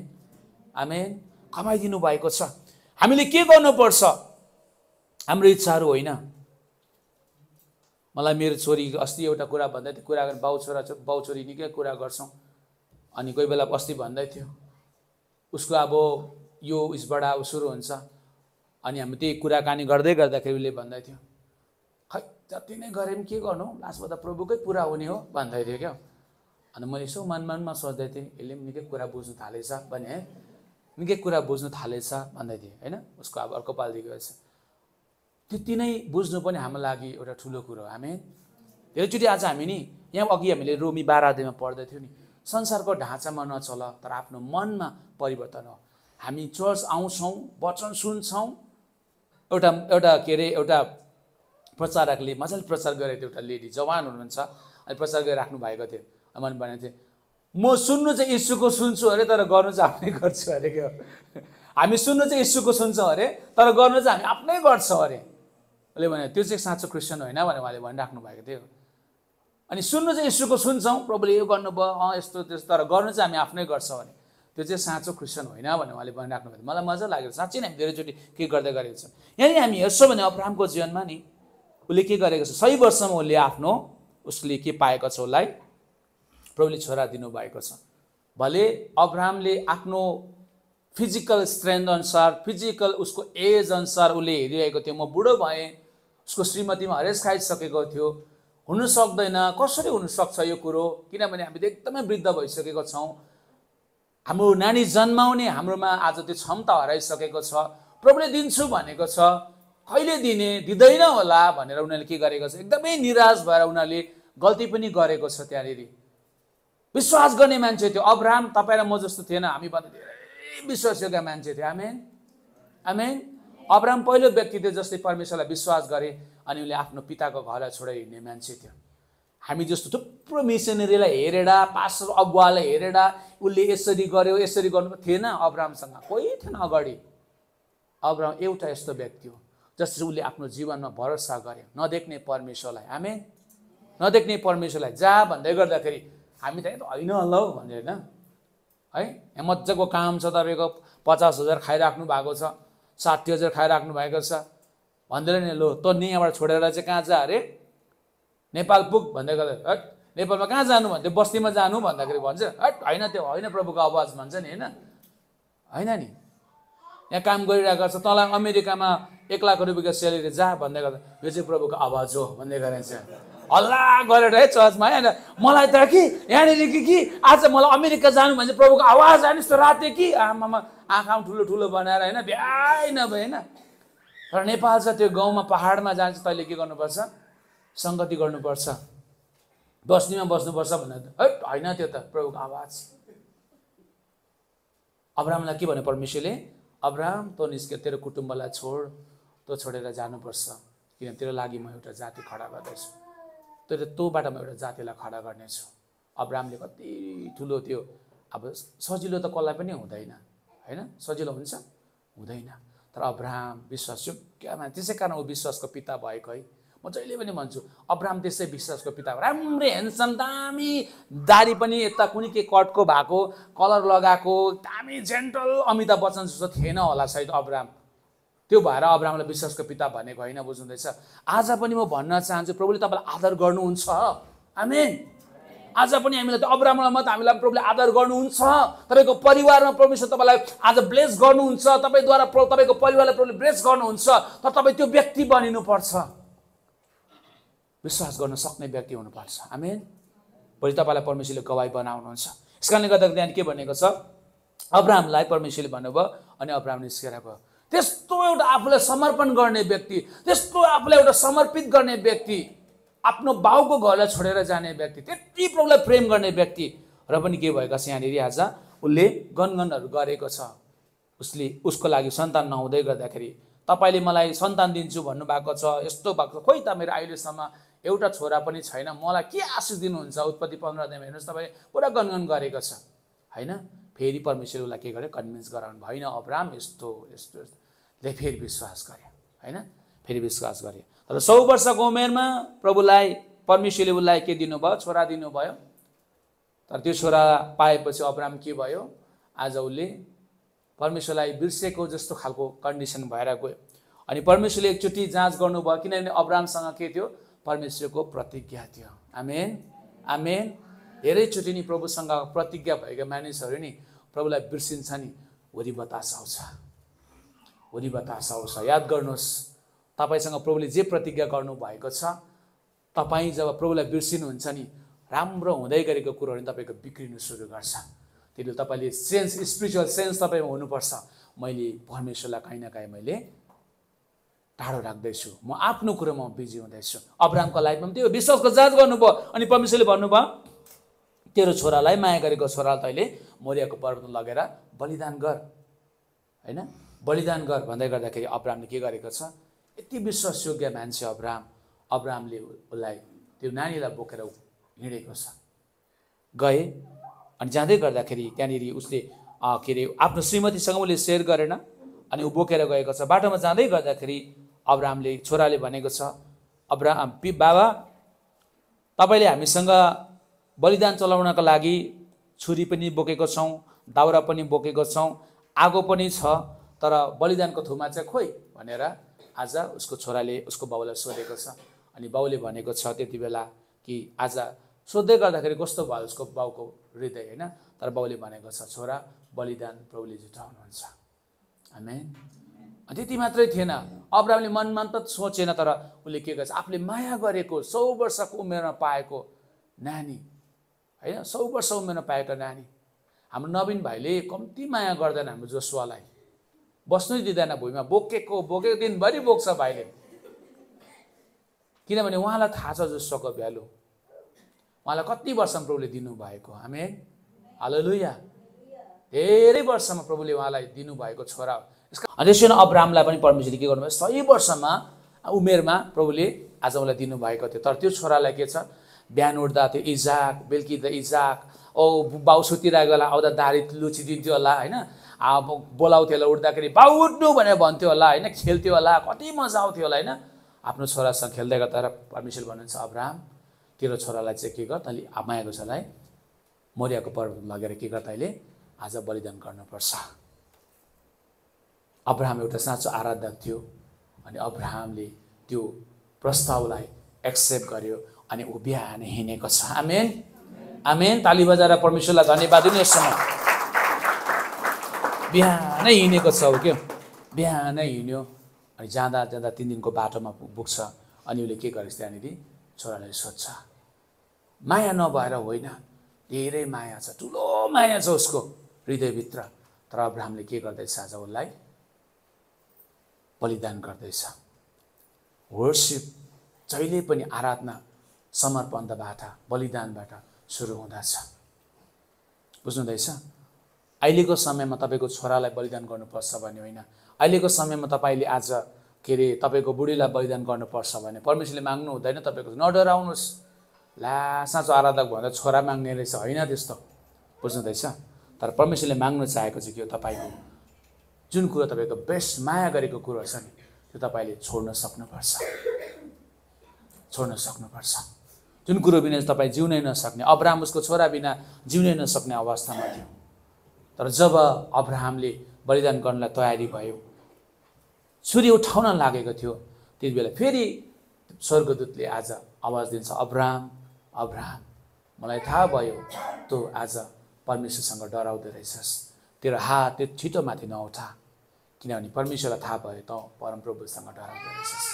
आमेन, कमाइदिनु भएको छ। हामीले के गर्नुपर्छ? हाम्रो इच्छाहरू होइन। मलाई मेरो छोरी अस्ति एउटा कुरा भन्दै थियो, कुरा गर्ने बाउ छोरी निकै कुरा गर्छौँ, अनि कोही बेला अस्ति भन्दै थियो उसको अब यो उसबाट अब सुरु हुन्छ, अनि हामी त्यही कुराकानी गर्दै गर्दाखेरि उसले भन्दै थियो, खै जति नै गरे पनि के गर्नु, लास्टमा त प्रभुकै पुरा हुने हो भन्दै थियो क्या। अनि मैले यसो मनमा सोच्दै थिएँ, यसले पनि निकै कुरा बुझ्नु थालेछ भने है, निकै कुरा बुझ्नु थालेछ भन्दै थिएँ होइन। उसको अब अर्को पालिदिएको रहेछ। त्यति नै बुझ्नु पनि हाम्रो लागि एउटा ठुलो कुरो हो। हामी धेरैचोटि आज हामी नि यहाँ अघि हामीले रोमी 12 अध्यायमा पढ्दै थियौँ नि, संसारको ढाँचामा नचल तर आफ्नो मनमा परिवर्तन हो। हामी चर्च आउँछौँ, वचन सुन्छौँ, एउटा के अरे एउटा प्रचारकले मजाले प्रचार गरेको थियो, एउटा लेडी जवान हुनुहुन्छ, अनि प्रचार गरिराख्नु भएको थियो। मैले भनेको थिएँ म सुन्नु चाहिँ यीशुको सुन्छु अरे, तर गर्नु चाहिँ आफ्नै गर्छु अरे क्या। हामी सुन्नु चाहिँ यीशुको सुन्छौँ अरे, तर गर्नु चाहिँ हामी आफ्नै गर्छौँ अरे। उसले भने त्यो चाहिँ साँचो क्रिस्चियन होइन भने उहाँले भनिराख्नु भएको थियो। अनि सुन्नु चाहिँ यीशुको सुन्छौँ, प्रभुले यो गर्नुभयो यस्तो त्यस्तो, तर गर्नु चाहिँ हामी आफ्नै गर्छौँ भने त्यो चाहिँ साँचो क्रिस्चियन होइन भने उहाँले भनिराख्नु भएको। मलाई मजा लाग्यो, साँच्चै नै हामी धेरैचोटि के गर्दै गरेको छ। यहाँनिर हामी हेर्छौँ भने अब्राहमको जीवनमा नि उसले के गरेको छ, 100 वर्षमा उसले उसले के पाएको छ, उसलाई प्रभुले छोरा दिनुभएको छ। भले अब्राहमले आफ्नो फिजिकल स्ट्रेन्थ अनुसार, फिजिकल उसको एज अनुसार उसले हेरिरहेको थियो, म बुढो भएँ, उसको श्रीमतीमा हरेस खाइसकेको थियो, हुनु सक्दैन, कसरी हुनसक्छ यो कुरो, किनभने हामी त एकदमै वृद्ध भइसकेको छौँ, हाम्रो नानी जन्माउने हाम्रोमा आज त्यो क्षमता हराइसकेको छ, प्रभुले दिन्छु भनेको छ, कहिले दिँदैन होला भनेर उनीहरूले के गरेको छ, एकदमै निराश भएर उनीहरूले गल्ती पनि गरेको छ। त्यहाँनिर विश्वास गर्ने मान्छे थियो अब्राहम, तपाईँ र म जस्तो थिएन, हामी भन्दा धेरै विश्वास योग्य मान्छे थियो। आमेन आमेन। अब्राहम पहिलो व्यक्ति थियो जसले परमेश्वरलाई विश्वास गरे अनि उनले आफ्नो पिताको घरलाई छोडेर हिँड्ने मान्छे थियो। हामी जस्तो थुप्रो मिसनरीलाई हेरेर, पास्टर अगुवालाई हेरेर उसले यसरी गर्यो यसरी गर्नु थिएन। अब्राहमसँग कोही थिएन अगाडि। अब्राहम एउटा यस्तो व्यक्ति हो जसले उसले आफ्नो जीवनमा भरोसा गरे नदेख्ने परमेश्वरलाई। आमेन। नदेख्ने परमेश्वरलाई जा भन्दै गर्दाखेरि हामी त होइन होला हौ भन्ने होइन है। यहाँ मजाको काम छ, तपाईँको 50,000 खाइराख्नु भएको छ, 60,000 खाइराख्नु भएको छ भन्दैन नि, लो तँ नि यहाँबाट छोडेर चाहिँ कहाँ जा अरे, नेपाल पुग भन्दै गर्दा हट नेपालमा कहाँ जानु भन्थ्यो, बस्तीमा जानु भन्दाखेरि भन्छ हट होइन त्यो होइन प्रभुको आवाज भन्छ नि, होइन होइन नि। यहाँ काम गरिरहेको छ, तँलाई अमेरिकामा 1 लाख रुपियाँको स्यालेरी जा भन्दै गर्दा यो चाहिँ प्रभुको आवाज हो भन्दै गरेछ। हल्ला गरेर है चर्चमा होइन, मलाई त कि यहाँनिर कि आज मलाई अमेरिका जानु भने प्रभुको आवाज आयो यस्तो राते कि आमामा आँखा ठुलो ठुलो बनाएर होइन, भ्याइ नभए होइन। तर नेपाल छ त्यो गाउँमा पहाडमा जान्छ, तैँले के गर्नुपर्छ, सङ्गति गर्नुपर्छ, बस्तीमा बस्नुपर्छ भनेर होइन, त्यो त प्रभुको आवाज। अब्राहमलाई के भन्यो परमेश्वरले, अब्राहम तँ निस्क्यो, तेरो कुटुम्बलाई छोड, तँ छोडेर जानुपर्छ, किन तेरो लागि म एउटा जाति खडा गर्दैछु, तँबाट म एउटा जातिलाई खडा गर्नेछु। अब्राहमले कति ठुलो थियो। अब सजिलो त कसलाई पनि हुँदैन होइन, सजिलो हुन्छ हुँदैन, तर अब्राहम विश्वासयोग्य मान्छे, त्यसै कारण ऊ विश्वासको पिता भएको है। म जहिले पनि भन्छु अब्राहम त्यसै विश्वासको पिता, राम्रै ह्यान्डसम, दामी दारी पनि यता कुनै के कटको भएको, कलर लगाएको, दामी जेन्टल अमिताभ बच्चन जस्तो थिएन होला सायद अब्राहम। त्यो भएर अब्राहमलाई विश्वासको पिता भनेको होइन, बुझ्नुहुँदैछ। आज पनि म भन्न चाहन्छु प्रभुले तपाईँलाई आदर गर्नुहुन्छ। आमेन। आज पनि हामीलाई त अब्राहमलाई मात्र हामीलाई प्रभुले आदर गर्नुहुन्छ। तपाईँको परिवारमा परमेश्वर तपाईँलाई आज ब्लेस गर्नुहुन्छ, तपाईँद्वारा तपाईँको परिवारलाई प्रभुले ब्लेस गर्नुहुन्छ, तर तपाईँ त्यो व्यक्ति बनिनुपर्छ, विश्वास गर्न सक्ने व्यक्ति हुनुपर्छ। आमेन। भोलि तपाईँलाई परमेश्वरले गवाही बनाउनुहुन्छ। यस कारणले गर्दा त्यहाँ के भनेको छ, अब्राहमलाई परमेश्वरले भन्नुभयो अनि अब्राहम निस्केर गयो। त्यस्तो एउटा आफूलाई समर्पण गर्ने व्यक्ति, त्यस्तो आफूलाई एउटा समर्पित गर्ने व्यक्ति, आफ्नो बाउको घरलाई छोडेर जाने व्यक्ति, त्यति प्रभुलाई प्रेम गर्ने व्यक्ति र पनि के भएको छ यहाँनिर आज उसले गनगनहरू गरेको छ। उसको लागि सन्तान नहुँदै गर्दाखेरि तपाईँले मलाई सन्तान दिन्छु भन्नुभएको छ, यस्तो भएको छ, खोइ त मेरो अहिलेसम्म एउटा छोरा पनि छैन, मलाई के आशिष दिनुहुन्छ। उत्पत्ति 15 अध्यायमा हेर्नुहोस् तपाईँ पुरा गनगन गरेको छ होइन। फेरि परमेश्वर उसलाई के गर्यो, कन्भिन्स गराउनु भएन, अब्राहम यस्तो यस्तो ले फेरि विश्वास गरे होइन, फेरि विश्वास गरे। तर 100 वर्षको उमेरमा प्रभुलाई परमेश्वरले उसलाई के दिनुभयो, छोरा दिनुभयो। तर त्यो छोरा पाएपछि अब्राहम के भयो, आज उसले परमेश्वरलाई बिर्सेको जस्तो खालको कन्डिसन भएर गयो। अनि परमेश्वरले एकचोटि जाँच गर्नुभयो, किनभने अब्राहमसँग के थियो, परमेश्वरको प्रतिज्ञा थियो। आमेन आमेन। धेरैचोटि नि प्रभुसँग प्रतिज्ञा भएका मानिसहरू नि प्रभुलाई बिर्सिन्छ नि, वरि बतास आउँछ, वरि बतास आउँछ। याद गर्नुहोस्, तपाईँसँग प्रभुले जे प्रतिज्ञा गर्नुभएको छ, तपाईँ जब प्रभुलाई बिर्सिनुहुन्छ नि, राम्रो हुँदै गरेको कुरोहरू तपाईँको बिग्रिनु सुरु गर्छ। त्यसले तपाईँले सेन्स, स्पिरिचुअल सेन्स तपाईँमा हुनुपर्छ, मैले परमेश्वरलाई कहीँ न कहीँ मैले टाढो राख्दैछु, म आफ्नो कुरोमा बिजी हुँदैछु। अब्राहमको लाइफमा पनि त्यो विश्वासको जाँच गर्नुभयो अनि परमेश्वरले भन्नुभयो, तेरो छोरालाई माया गरेको छोरालाई तैँले मोरियाको पर्वतमा लगेर बलिदान गर होइन, बलिदान गर भन्दै गर्दाखेरि अब्राहमले के गरेको छ, यति विश्वासयोग्य मान्छे अब्राहमले उसलाई त्यो नानीलाई बोकेर हिँडेको छ। गए अनि जाँदै गर्दाखेरि त्यहाँनिर उसले के अरे आफ्नो श्रीमतीसँग उसले सेयर गरेन अनि ऊ बोकेर गएको छ। बाटोमा जाँदै गर्दाखेरि अब्राहमले, छोराले भनेको छ, अब्राहम बाबा तपाईँले हामीसँग बलिदान चलाउनका लागि छुरी पनि बोकेको छौँ, दाउरा पनि बोकेको छौँ, आगो पनि छ, तर बलिदानको थुमा चाहिँ खोइ भनेर आज उसको छोराले उसको बाउलाई सोधेको छ। अनि बाउले भनेको छ त्यति बेला कि आज सोध्दै गर्दाखेरि कस्तो भयो उसको बाउको हृदय होइन, तर बाउले भनेको छ, छोरा बलिदान प्रभुले जुटाउनुहुन्छ। आमेन। त्यति मात्रै थिएन, अब्राहमले मनमा त सोचेन, तर उसले के गर्छ, आफूले माया गरेको 100 वर्षको उमेरमा पाएको नानी होइन, 100 वर्ष उमेरमा पाएको नानी। हाम्रो नवीन भाइले कम्ती माया गर्दैन हाम्रो जोसुवालाई, बस्नै दिँदैन भुइँमा, बोकेको दिनभरि बोक्छ भाइले, किनभने उहाँलाई थाहा छ जोसुवाको भ्यालु, उहाँलाई कति वर्षमा प्रभुले दिनुभएको। Amen hallelujah. धेरै वर्षमा प्रभुले उहाँलाई दिनुभएको छोरा अनि त्यसैले अब्राहमलाई पनि परमेश्वरले के गर्नुभयो 100 वर्षमा उमेरमा प्रभुले आज मलाई दिनुभएको थियो। तर त्यो छोरालाई के छ, बिहान उठ्दा त्यो इजाक, बेलुकी इजाक, बाउ सुतिरहेको होला आउँदा दाढी लुचिदिन्थ्यो होला होइन, अब बोलाउँथ्यो होला, उठ्दाखेरि बाउ उठ्नु भनेर भन्थ्यो होला होइन, खेल्थ्यो होला, कति मजा आउँथ्यो होला होइन। आफ्नो छोरासँग खेल्दै गर्दा परमेश्वर भन्नुहुन्छ अब्राहम तेरो छोरालाई चाहिँ के गर, तैँले मायाको छोरालाई मोरियाको पर्वत लगेर के गर, तैँले आज बलिदान गर्नुपर्छ। अब्राहम एउटा साँचो आराधक थियो अनि अब्राहमले त्यो प्रस्तावलाई एक्सेप्ट गर्यो अनि ऊ बिहानै हिँडेको छ। आमेन आमेन। ताली बजाएर परमेश्वरलाई धन्यवाद दिनु। यस समय बिहानै हिँडेको छ ऊ, के बिहानै हिँड्यो अनि जाँदा जाँदा 3 दिनको बाटोमा पुग्छ अनि उसले के गरेछ, त्यहाँनिर छोरालाई सोध्छ। माया नभएर होइन, धेरै माया छ, ठुलो माया छ उसको हृदयभित्र। तर अब्राहमले के गर्दैछ, आज उसलाई बलिदान गर्दैछ। वर्शिप जहिले पनि आराधना समर्पणबाट, बलिदानबाट सुरु हुँदछ। बुझ्नुहुँदैछ? अहिलेको समयमा तपाईँको छोरालाई बलिदान गर्नुपर्छ भन्ने होइन। अहिलेको समयमा तपाईँले आज के अरे तपाईँको बुढीलाई बलिदान गर्नुपर्छ भने परमेश्वरले माग्नु हुँदैन तपाईँको। नडराउनुहोस्, ला साँचो आराधक भन्दा छोरा माग्ने रहेछ, होइन त्यस्तो। बुझ्नुहुँदैछ? तर परमेश्वरले माग्नु चाहेको चाहिँ के हो, तपाईँको जुन कुरो तपाईँको बेस्ट माया गरेको कुरो छ नि त्यो तपाईँले छोड्न सक्नुपर्छ, छोड्न सक्नुपर्छ। जुन कुरो बिना तपाईँ जिउनै नसक्ने, अब्राहम उसको छोरा बिना जिउनै नसक्ने अवस्थामा थियो। तर जब अब्राहमले बलिदान गर्नलाई तयारी भयो, छुरी उठाउन लागेको थियो, त्यति बेला फेरि स्वर्गदूतले आज आवाज दिन्छ, अब्राहम अब्राहम, मलाई थाहा भयो तँ आज परमेश्वरसँग डराउँदै रहेछस्, तेरो हात त्यो छिटो माथि नउठा, किनभने परमेश्वरलाई थाहा भयो तँ परमप्रभुसँग डराउँदै रहेछस्।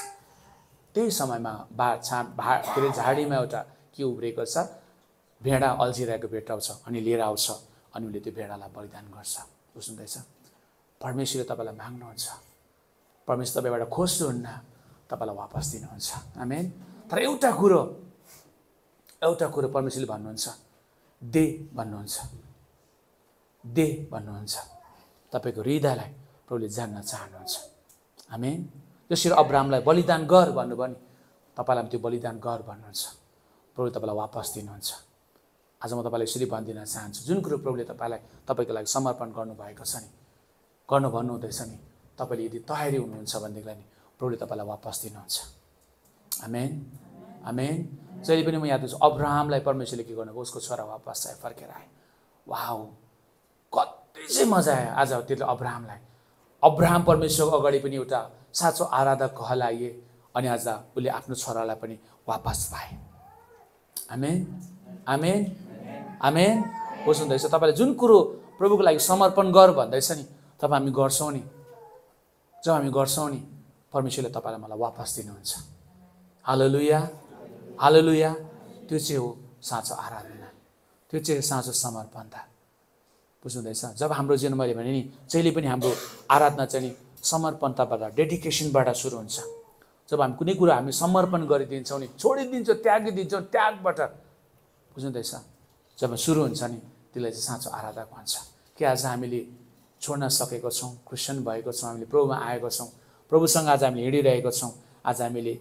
त्यही समयमा के अरे झाडीमा एउटा के उब्रेको छ, भेडा अल्झिरहेको भेटाउँछ अनि लिएर आउँछ अनि उसले त्यो भेडालाई बलिदान गर्छ। बुझ्नुहुँदैछ? परमेश्वरले तपाईँलाई माग्नुहुन्छ, परमेश्वर तपाईँबाट खोज्नुहुन्न, तपाईँलाई वापस दिनुहुन्छ। आमेन। तर एउटा कुरो परमेश्वरले भन्नुहुन्छ, दे भन्नुहुन्छ, दे भन्नुहुन्छ। तपाईँको हृदयलाई प्रभुले जान्न चाहनुहुन्छ। आमेन। त्यसरी अब्राहमलाई बलिदान गर भन्नुभयो नि, तपाईँलाई त्यो बलिदान गर भन्नुहुन्छ, प्रभुले तपाईँलाई वापस दिनुहुन्छ। आज म तपाईँलाई यसरी भनिदिन चाहन्छु, जुन कुरो प्रभुले तपाईँको लागि समर्पण गर्नुभएको छ नि, गर्नु भन्नुहुँदैछ नि, तपाईँले यदि तयारी हुनुहुन्छ भनेदेखिलाई नि प्रभुले तपाईँलाई वापस दिनुहुन्छ। आमेन आमेन। जहिले पनि म याद गर्छु अब्राहमलाई परमेश्वरले के गर्नुभयो, उसको छोरा वापस आए, फर्केर आए। वाउ, कति चाहिँ मजा आयो आज त्यसले अब्राहमलाई। अब्राहम परमेश्वरको अगाडि पनि एउटा साँचो आराधक कहलाइए अनि आज उसले आफ्नो छोरालाई पनि वापस पाए। आमेन आमेन आमेन। बुझ्नुहुँदैछ? तपाईँले जुन कुरो प्रभुको लागि समर्पण गर भन्दैछ नि, तब हामी गर्छौँ नि, जब हामी गर्छौँ नि परमेश्वरले तपाईँलाई मलाई वापस दिनुहुन्छ। हालेलुया हालेलुया। त्यो चाहिँ हो साँचो आराधना, त्यो चाहिँ साँचो समर्पणता। बुझ्नुहुँदैछ? जब हाम्रो जीवन मैले भने नि जहिले पनि हाम्रो आराधना चाहिँ नि समर्पणताबाट, डेडिकेसनबाट सुरु हुन्छ। जब हामी कुनै कुरा हामी समर्पण गरिदिन्छौँ नि, छोडिदिन्छौँ, त्यागिदिन्छौँ, त्यागबाट, बुझ्नुहुँदैछ? जब सुरु हुन्छ नि त्यसलाई चाहिँ साँचो आराधक भन्छ। कि आज हामीले छोड्न सकेको छौँ, क्रिस्चियन भएको छौँ, हामीले प्रभुमा आएको छौँ, प्रभुसँग आज हामीले हिँडिरहेको छौँ। आज हामीले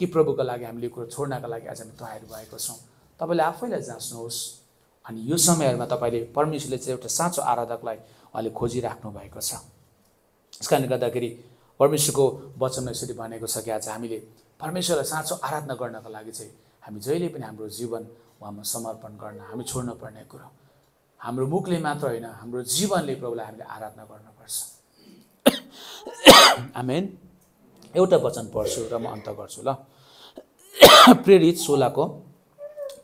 कि प्रभुको लागि हामीले कुरो छोड्नका लागि आज हामी तयार भएको छौँ। तपाईँले आफैलाई जाँच्नुहोस्। अनि यो समयहरूमा तपाईँले परमेश्वरले चाहिँ एउटा साँचो आराधकलाई उहाँले खोजिराख्नु भएको छ। यस कारणले गर्दाखेरि परमेश्वरको वचनमा यसरी भनेको छ कि आज हामीले परमेश्वरलाई साँचो आराधना गर्नको लागि चाहिँ हामी जहिले पनि हाम्रो जीवन उहाँमा समर्पण गर्न, हामी छोड्नु पर्ने कुरो हाम्रो मुखले मात्र होइन, हाम्रो जीवनले प्रभुलाई हामीले आराधना गर्नुपर्छ। आमेन। एउटा वचन पढ्छु र म अन्त गर्छु ल। प्रेरित 16को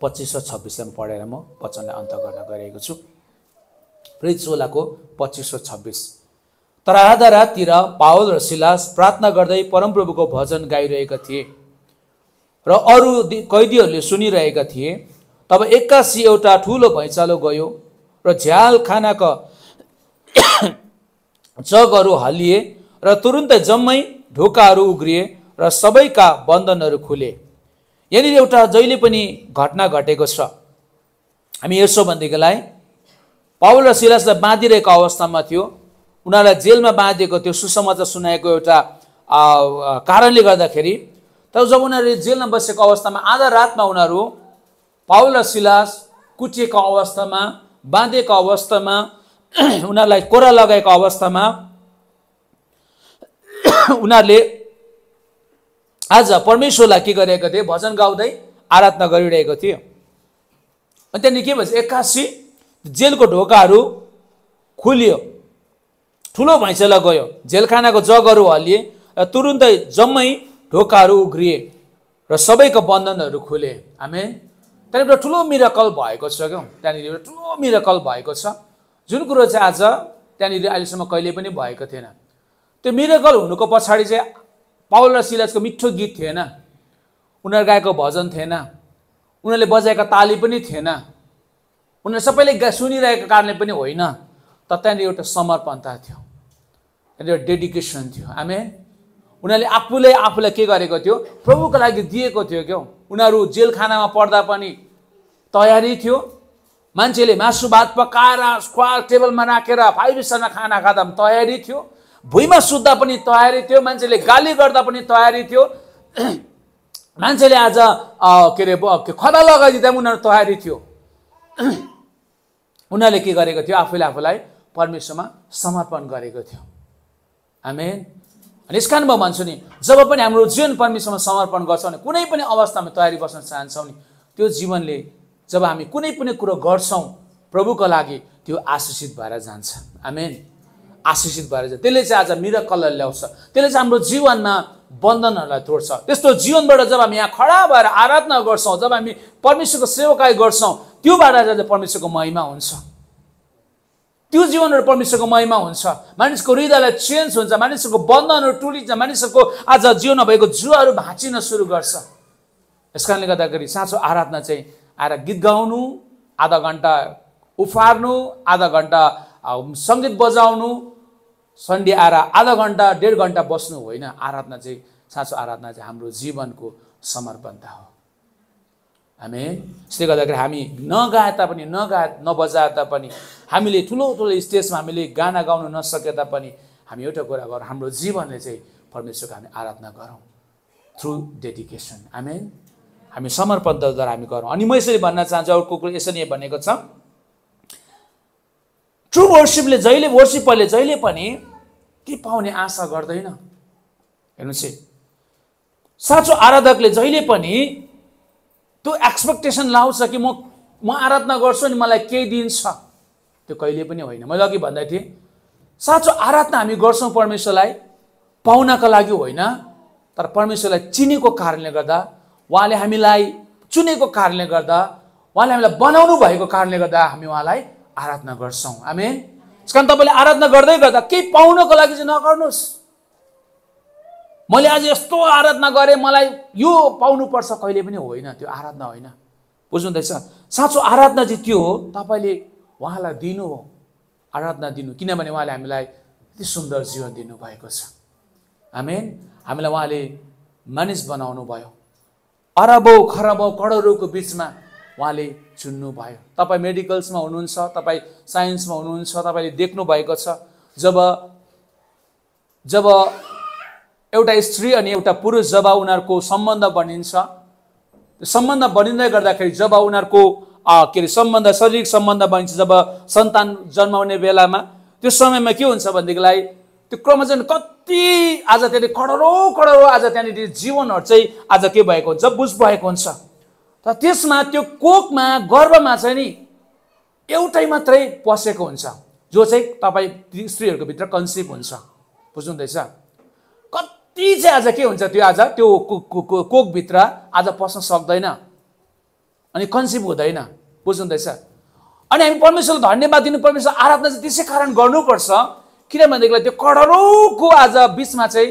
25 र 26 पढेर म वचनलाई अन्त गर्न गएको छु। प्रेरित 16को 25 र 26। तर आधा राततिर पावल र सिलास प्रार्थना गर्दै परमप्रभुको भजन गाइरहेका थिए र अरू कैदीहरूले सुनिरहेका थिए। तब एक्कासी एउटा ठुलो भैँचालो गयो र झ्याल खानाका जगहरू हल्लिए र तुरुन्तै जम्मै ढोकाहरू उग्रिए र सबैका बन्धनहरू खुले। यहाँनिर एउटा जहिले पनि घटना घटेको छ। हामी हेर्छौँ भनेदेखिलाई पावल र सिलासलाई बाँधिरहेको अवस्थामा थियो। उनीहरूलाई जेलमा बाँधिएको त्यो सुसमाचार सुनाएको एउटा कारणले गर्दाखेरि, तर जब उनीहरूले जेलमा बसेको अवस्थामा आधा रातमा उनीहरू पाउल र सिलास कुटिएको अवस्थामा, बाँधेको अवस्थामा, उनीहरूलाई कोरा लगाएको अवस्थामा उनीहरूले आज परमेश्वरलाई के गरेको थिए? भजन गाउँदै आराधना गरिरहेको थियो। अनि त्यहाँदेखि के भन्छ, एक्कासी जेलको ढोकाहरू खुलियो, ठुलो भैँसेला गयो, जेलखानाको जगहरू हल्लिए र तुरुन्तै जम्मै ढोकाहरू उघ्रिए र सबैको बन्धनहरू खुले। आमेन। त्यहाँनिर एउटा ठुलो मिराकल भएको छ क्या, त्यहाँनिर एउटा ठुलो मिराकल भएको छ, जुन कुरो चाहिँ आज त्यहाँनिर अहिलेसम्म कहिले पनि भएको थिएन। त्यो मिराकल हुनुको पछाडि चाहिँ पाउल र सिलासको मिठो गीत थिएन, उनीहरू गाएको भजन थिएन, उनीहरूले बजाएका ताली पनि थिएन, उनीहरू सबैले सुनिरहेको कारणले पनि होइन, तर त्यहाँनिर एउटा समर्पणता थियो, त्यहाँनिर एउटा डेडिकेसन थियो। आमेन। उनीहरूले आफूलाई के गरेको थियो? प्रभुको लागि दिएको थियो क्या। उनीहरू जेलखानामा पर्दा पनि तयारी थियो, मान्छेले मासु भात पकाएर टेबलमा राखेर 5 स्टारमा खाना खाँदा पनि तयारी थियो, भुइँमा सुत्दा पनि तयारी थियो, मान्छेले गाली गर्दा पनि तयारी थियो, मान्छेले आज के अरे खदा लगाइदिँदा पनि उनीहरू तयारी थियो। उनीहरूले के गरेको थियो? आफूलाई परमेश्वरमा समर्पण गरेको थियो। आमेन। अनि यस कारण म भन्छु नि, जब पनि हाम्रो जीवन परमेश्वरमा समर्पण गर्छौँ नि, कुनै पनि अवस्थामा तयारी बस्न चाहन्छौँ नि, त्यो जीवनले जब हामी कुनै पनि कुरो गर्छौँ प्रभुको लागि, त्यो आशीषित भएर जान्छ। आमेन। आशीषित भएर जान्छ। त्यसले चाहिँ आज मिराकललाई ल्याउँछ, त्यसले चाहिँ हाम्रो जीवनमा बन्धनहरूलाई तोड्छ। त्यस्तो जीवनबाट जब हामी यहाँ खडा भएर आराधना गर्छौँ, जब हामी परमेश्वरको सेवकाई गर्छौँ, त्योबाट चाहिँ परमेश्वरको महिमा हुन्छ, त्यो जीवनहरू परमेश्वरको महिमा हुन्छ, मानिसको हृदयलाई चेन्ज हुन्छ, मानिसको बन्धनहरू टुटिन्छ, मानिसको आज जीवनमा भएको जुवाहरू भाँचिन सुरु गर्छ। यस कारणले गर्दाखेरि साँचो आराधना चाहिँ आएर गीत गाउनु, आधा घन्टा उफार्नु, आधा घन्टा सङ्गीत बजाउनु, सन्डे आएर आधा घन्टा 1.5 घन्टा बस्नु होइन। आराधना चाहिँ, साँचो आराधना चाहिँ हाम्रो जीवनको समर्पणता हो। आमेन। त्यसले गर्दाखेरि हामी नगाए तापनि, नबजाए तापनि, हामीले ठुलो स्टेजमा हामीले गाना गाउन नसके तापनि हामी एउटा कुरा गरौँ, हाम्रो जीवनले चाहिँ परमेश्वरको हामी आराधना गरौँ थ्रु डेडिकेसन। आमेन। हामी समर्पणताद्वारा हामी गरौँ। अनि म यसरी भन्न चाहन्छु, अर्को कुरो यसरी भनेको छ, ट्रु वर्सिपरले जहिले पनि के पाउने आशा गर्दैन। हेर्नुहोस् है, साँचो आराधकले जहिले पनि त्यो एक्सपेक्टेसन लाउँछ कि म आराधना गर्छु अनि मलाई केही दिन्छ, त्यो कहिले पनि होइन। मैले अघि भन्दै थिएँ, साँचो आराधना हामी गर्छौँ परमेश्वरलाई पाउनका लागि होइन, तर परमेश्वरलाई चिनेको कारणले गर्दा, उहाँले हामीलाई चुनेको कारणले गर्दा, उहाँले हामीलाई बनाउनु भएको कारणले गर्दा हामी उहाँलाई आराधना गर्छौँ। आमेन। त्यस कारण तपाईँले आराधना गर्दै गर्दा केही पाउनको लागि चाहिँ नगर्नुहोस्, मैले आज यस्तो आराधना गरेँ मलाई यो पाउनुपर्छ, कहिले पनि होइन, त्यो आराधना होइन। बुझ्नुहुँदैछ? साँचो आराधना चाहिँ त्यो हो, तपाईँले उहाँलाई दिनु हो, आराधना दिनु, किनभने उहाँले हामीलाई यति सुन्दर जीवन दिनुभएको छ। आमेन। हामीलाई उहाँले मानिस बनाउनु भयो, अरबौँ खरबौँ करोडौँको बिचमा उहाँले चुन्नु भयो। तपाईँ मेडिकल्समा हुनुहुन्छ, तपाईँ साइन्समा हुनुहुन्छ, तपाईँले देख्नु भएको छ, जब एउटा स्त्री अनि एउटा पुरुष जब उनीहरूको सम्बन्ध बनिन्छ, सम्बन्ध बनिँदै गर्दाखेरि जब उनीहरूको के अरे सम्बन्ध, शारीरिक सम्बन्ध बनिन्छ, जब सन्तान जन्माउने बेलामा, त्यो समयमा के हुन्छ भनेदेखिलाई त्यो क्रम चाहिँ कति आज त्यहाँनिर करोडौँ आज त्यहाँनिर जीवनहरू चाहिँ आज के भएको हुन्छ? बुझ भएको हुन्छ। तर त्यसमा त्यो कोखमा, गर्भमा चाहिँ नि एउटै मात्रै पसेको हुन्छ, जो चाहिँ तपाईँ स्त्रीहरूको भित्र कन्सिभ हुन्छ। बुझ्नुहुँदैछ? कति चाहिँ आज के हुन्छ, त्यो आज त्यो कोखभित्र आज पस्न सक्दैन अनि कन्सिभ हुँदैन। बुझ्नुहुँदैछ? अनि हामी परमेश्वरलाई धन्यवाद दिनु, परमेश्वर आराधना चाहिँ त्यसै कारण गर्नुपर्छ, किनभनेदेखिलाई त्यो करोडौँको आज बिचमा चाहिँ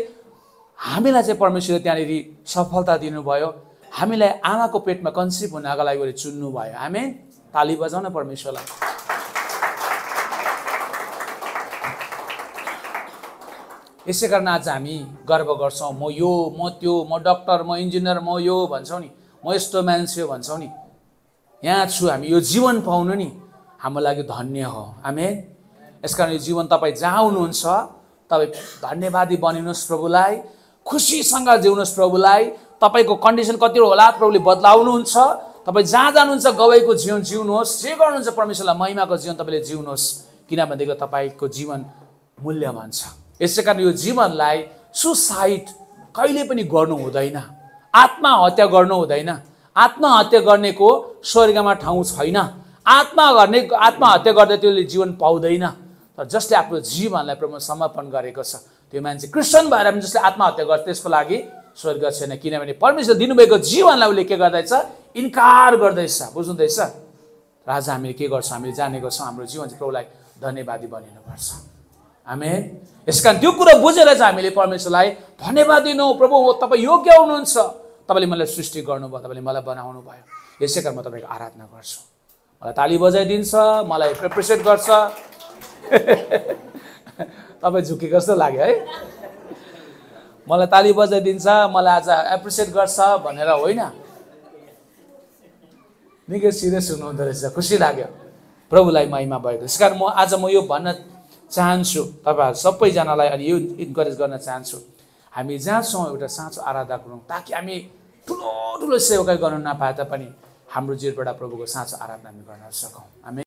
हामीलाई चाहिँ परमेश्वरले त्यहाँनिर सफलता दिनुभयो, हामीलाई आमाको पेटमा कन्सिभ हुनको लागि उहाँले चुन्नु भयो। आमेन। ताली बजाउन परमेश्वरलाई। यसै कारण आज हामी गर्व गर्छौँ, म यो, म त्यो, म डक्टर, म इन्जिनियर, म यो भन्छौँ नि, म यस्तो मान्छे हो भन्छौँ नि, यहाँ छु, हामी यो जीवन पाउनु नि हाम्रो लागि धन्य हो। आमेन। यसकारण यो जीवन तपाईँ जहाँ हुनुहुन्छ तपाईँ धन्यवादी बनिनुहोस् प्रभुलाई, खुसीसँग जिउनुहोस् प्रभुलाई। तपाईँको कन्डिसन कति होला प्रभुले बदलाउनुहुन्छ। तपाईँ जहाँ जानुहुन्छ गवाईको जीवन जिउनुहोस्, जे गर्नुहुन्छ परमेश्वरलाई महिमाको जीवन तपाईँले जिउनुहोस्, किनभनेदेखि तपाईँको जीवन मूल्यवान छ। यसै कारण यो जीवनलाई सुसाइड कहिले पनि गर्नु हुँदैन, आत्महत्या गर्नु हुँदैन। आत्महत्या गर्नेको स्वर्गमा ठाउँ छैन। आत्महत्या गर्दा त्यसले जीवन पाउँदैन। तर जसले आफ्नो जीवनलाई प्रभुमा समर्पण गरेको छ त्यो मान्छे क्रिस्चियन भएर पनि जसले आत्महत्या गर्छ त्यसको लागि स्वर्ग छैन, किनभने परमेश्वर दिनुभएको जीवनलाई उसले के गर्दैछ? इन्कार गर्दैछ। बुझ्नुहुँदैछ? राजा हामीले के गर्छौँ? हामीले जानेको छौँ हाम्रो जीवन चाहिँ प्रभुलाई धन्यवादी बनिनुपर्छ। आमेन। यसकारण त्यो कुरा बुझेर चाहिँ हामीले परमेश्वरलाई धन्यवाद दिनु। प्रभु तपाईँ योग्य हुनुहुन्छ, तपाईँले मलाई सृष्टि गर्नुभयो, तपाईँले मलाई बनाउनु भयो। यसै कारण म तपाईँको आराधना गर्छु। मलाई ताली बजाइदिन्छ, मलाई एप्रिसिएट गर्छ। तपाईँ झुकेको जस्तो लाग्यो है। मलाई ताली बजाइदिन्छ, मलाई आज एप्रिसिएट गर्छ भनेर होइन, निकै सिरियस हुनुहुँदो रहेछ। खुसी लाग्यो, प्रभुलाई महिमा भएको। त्यस कारण आज म यो भन्न चाहन्छु तपाईँहरू सबैजनालाई, अनि यो इन्करेज गर्न चाहन्छु, हामी जहाँ छौँ एउटा साँचो आराधना गरौँ, ताकि हामी ठुलो ठुलो सेवाकाई गर्न नपाए तापनि हाम्रो जीवनबाट प्रभुको साँचो आराधना हामी गर्न सकौँ। हामी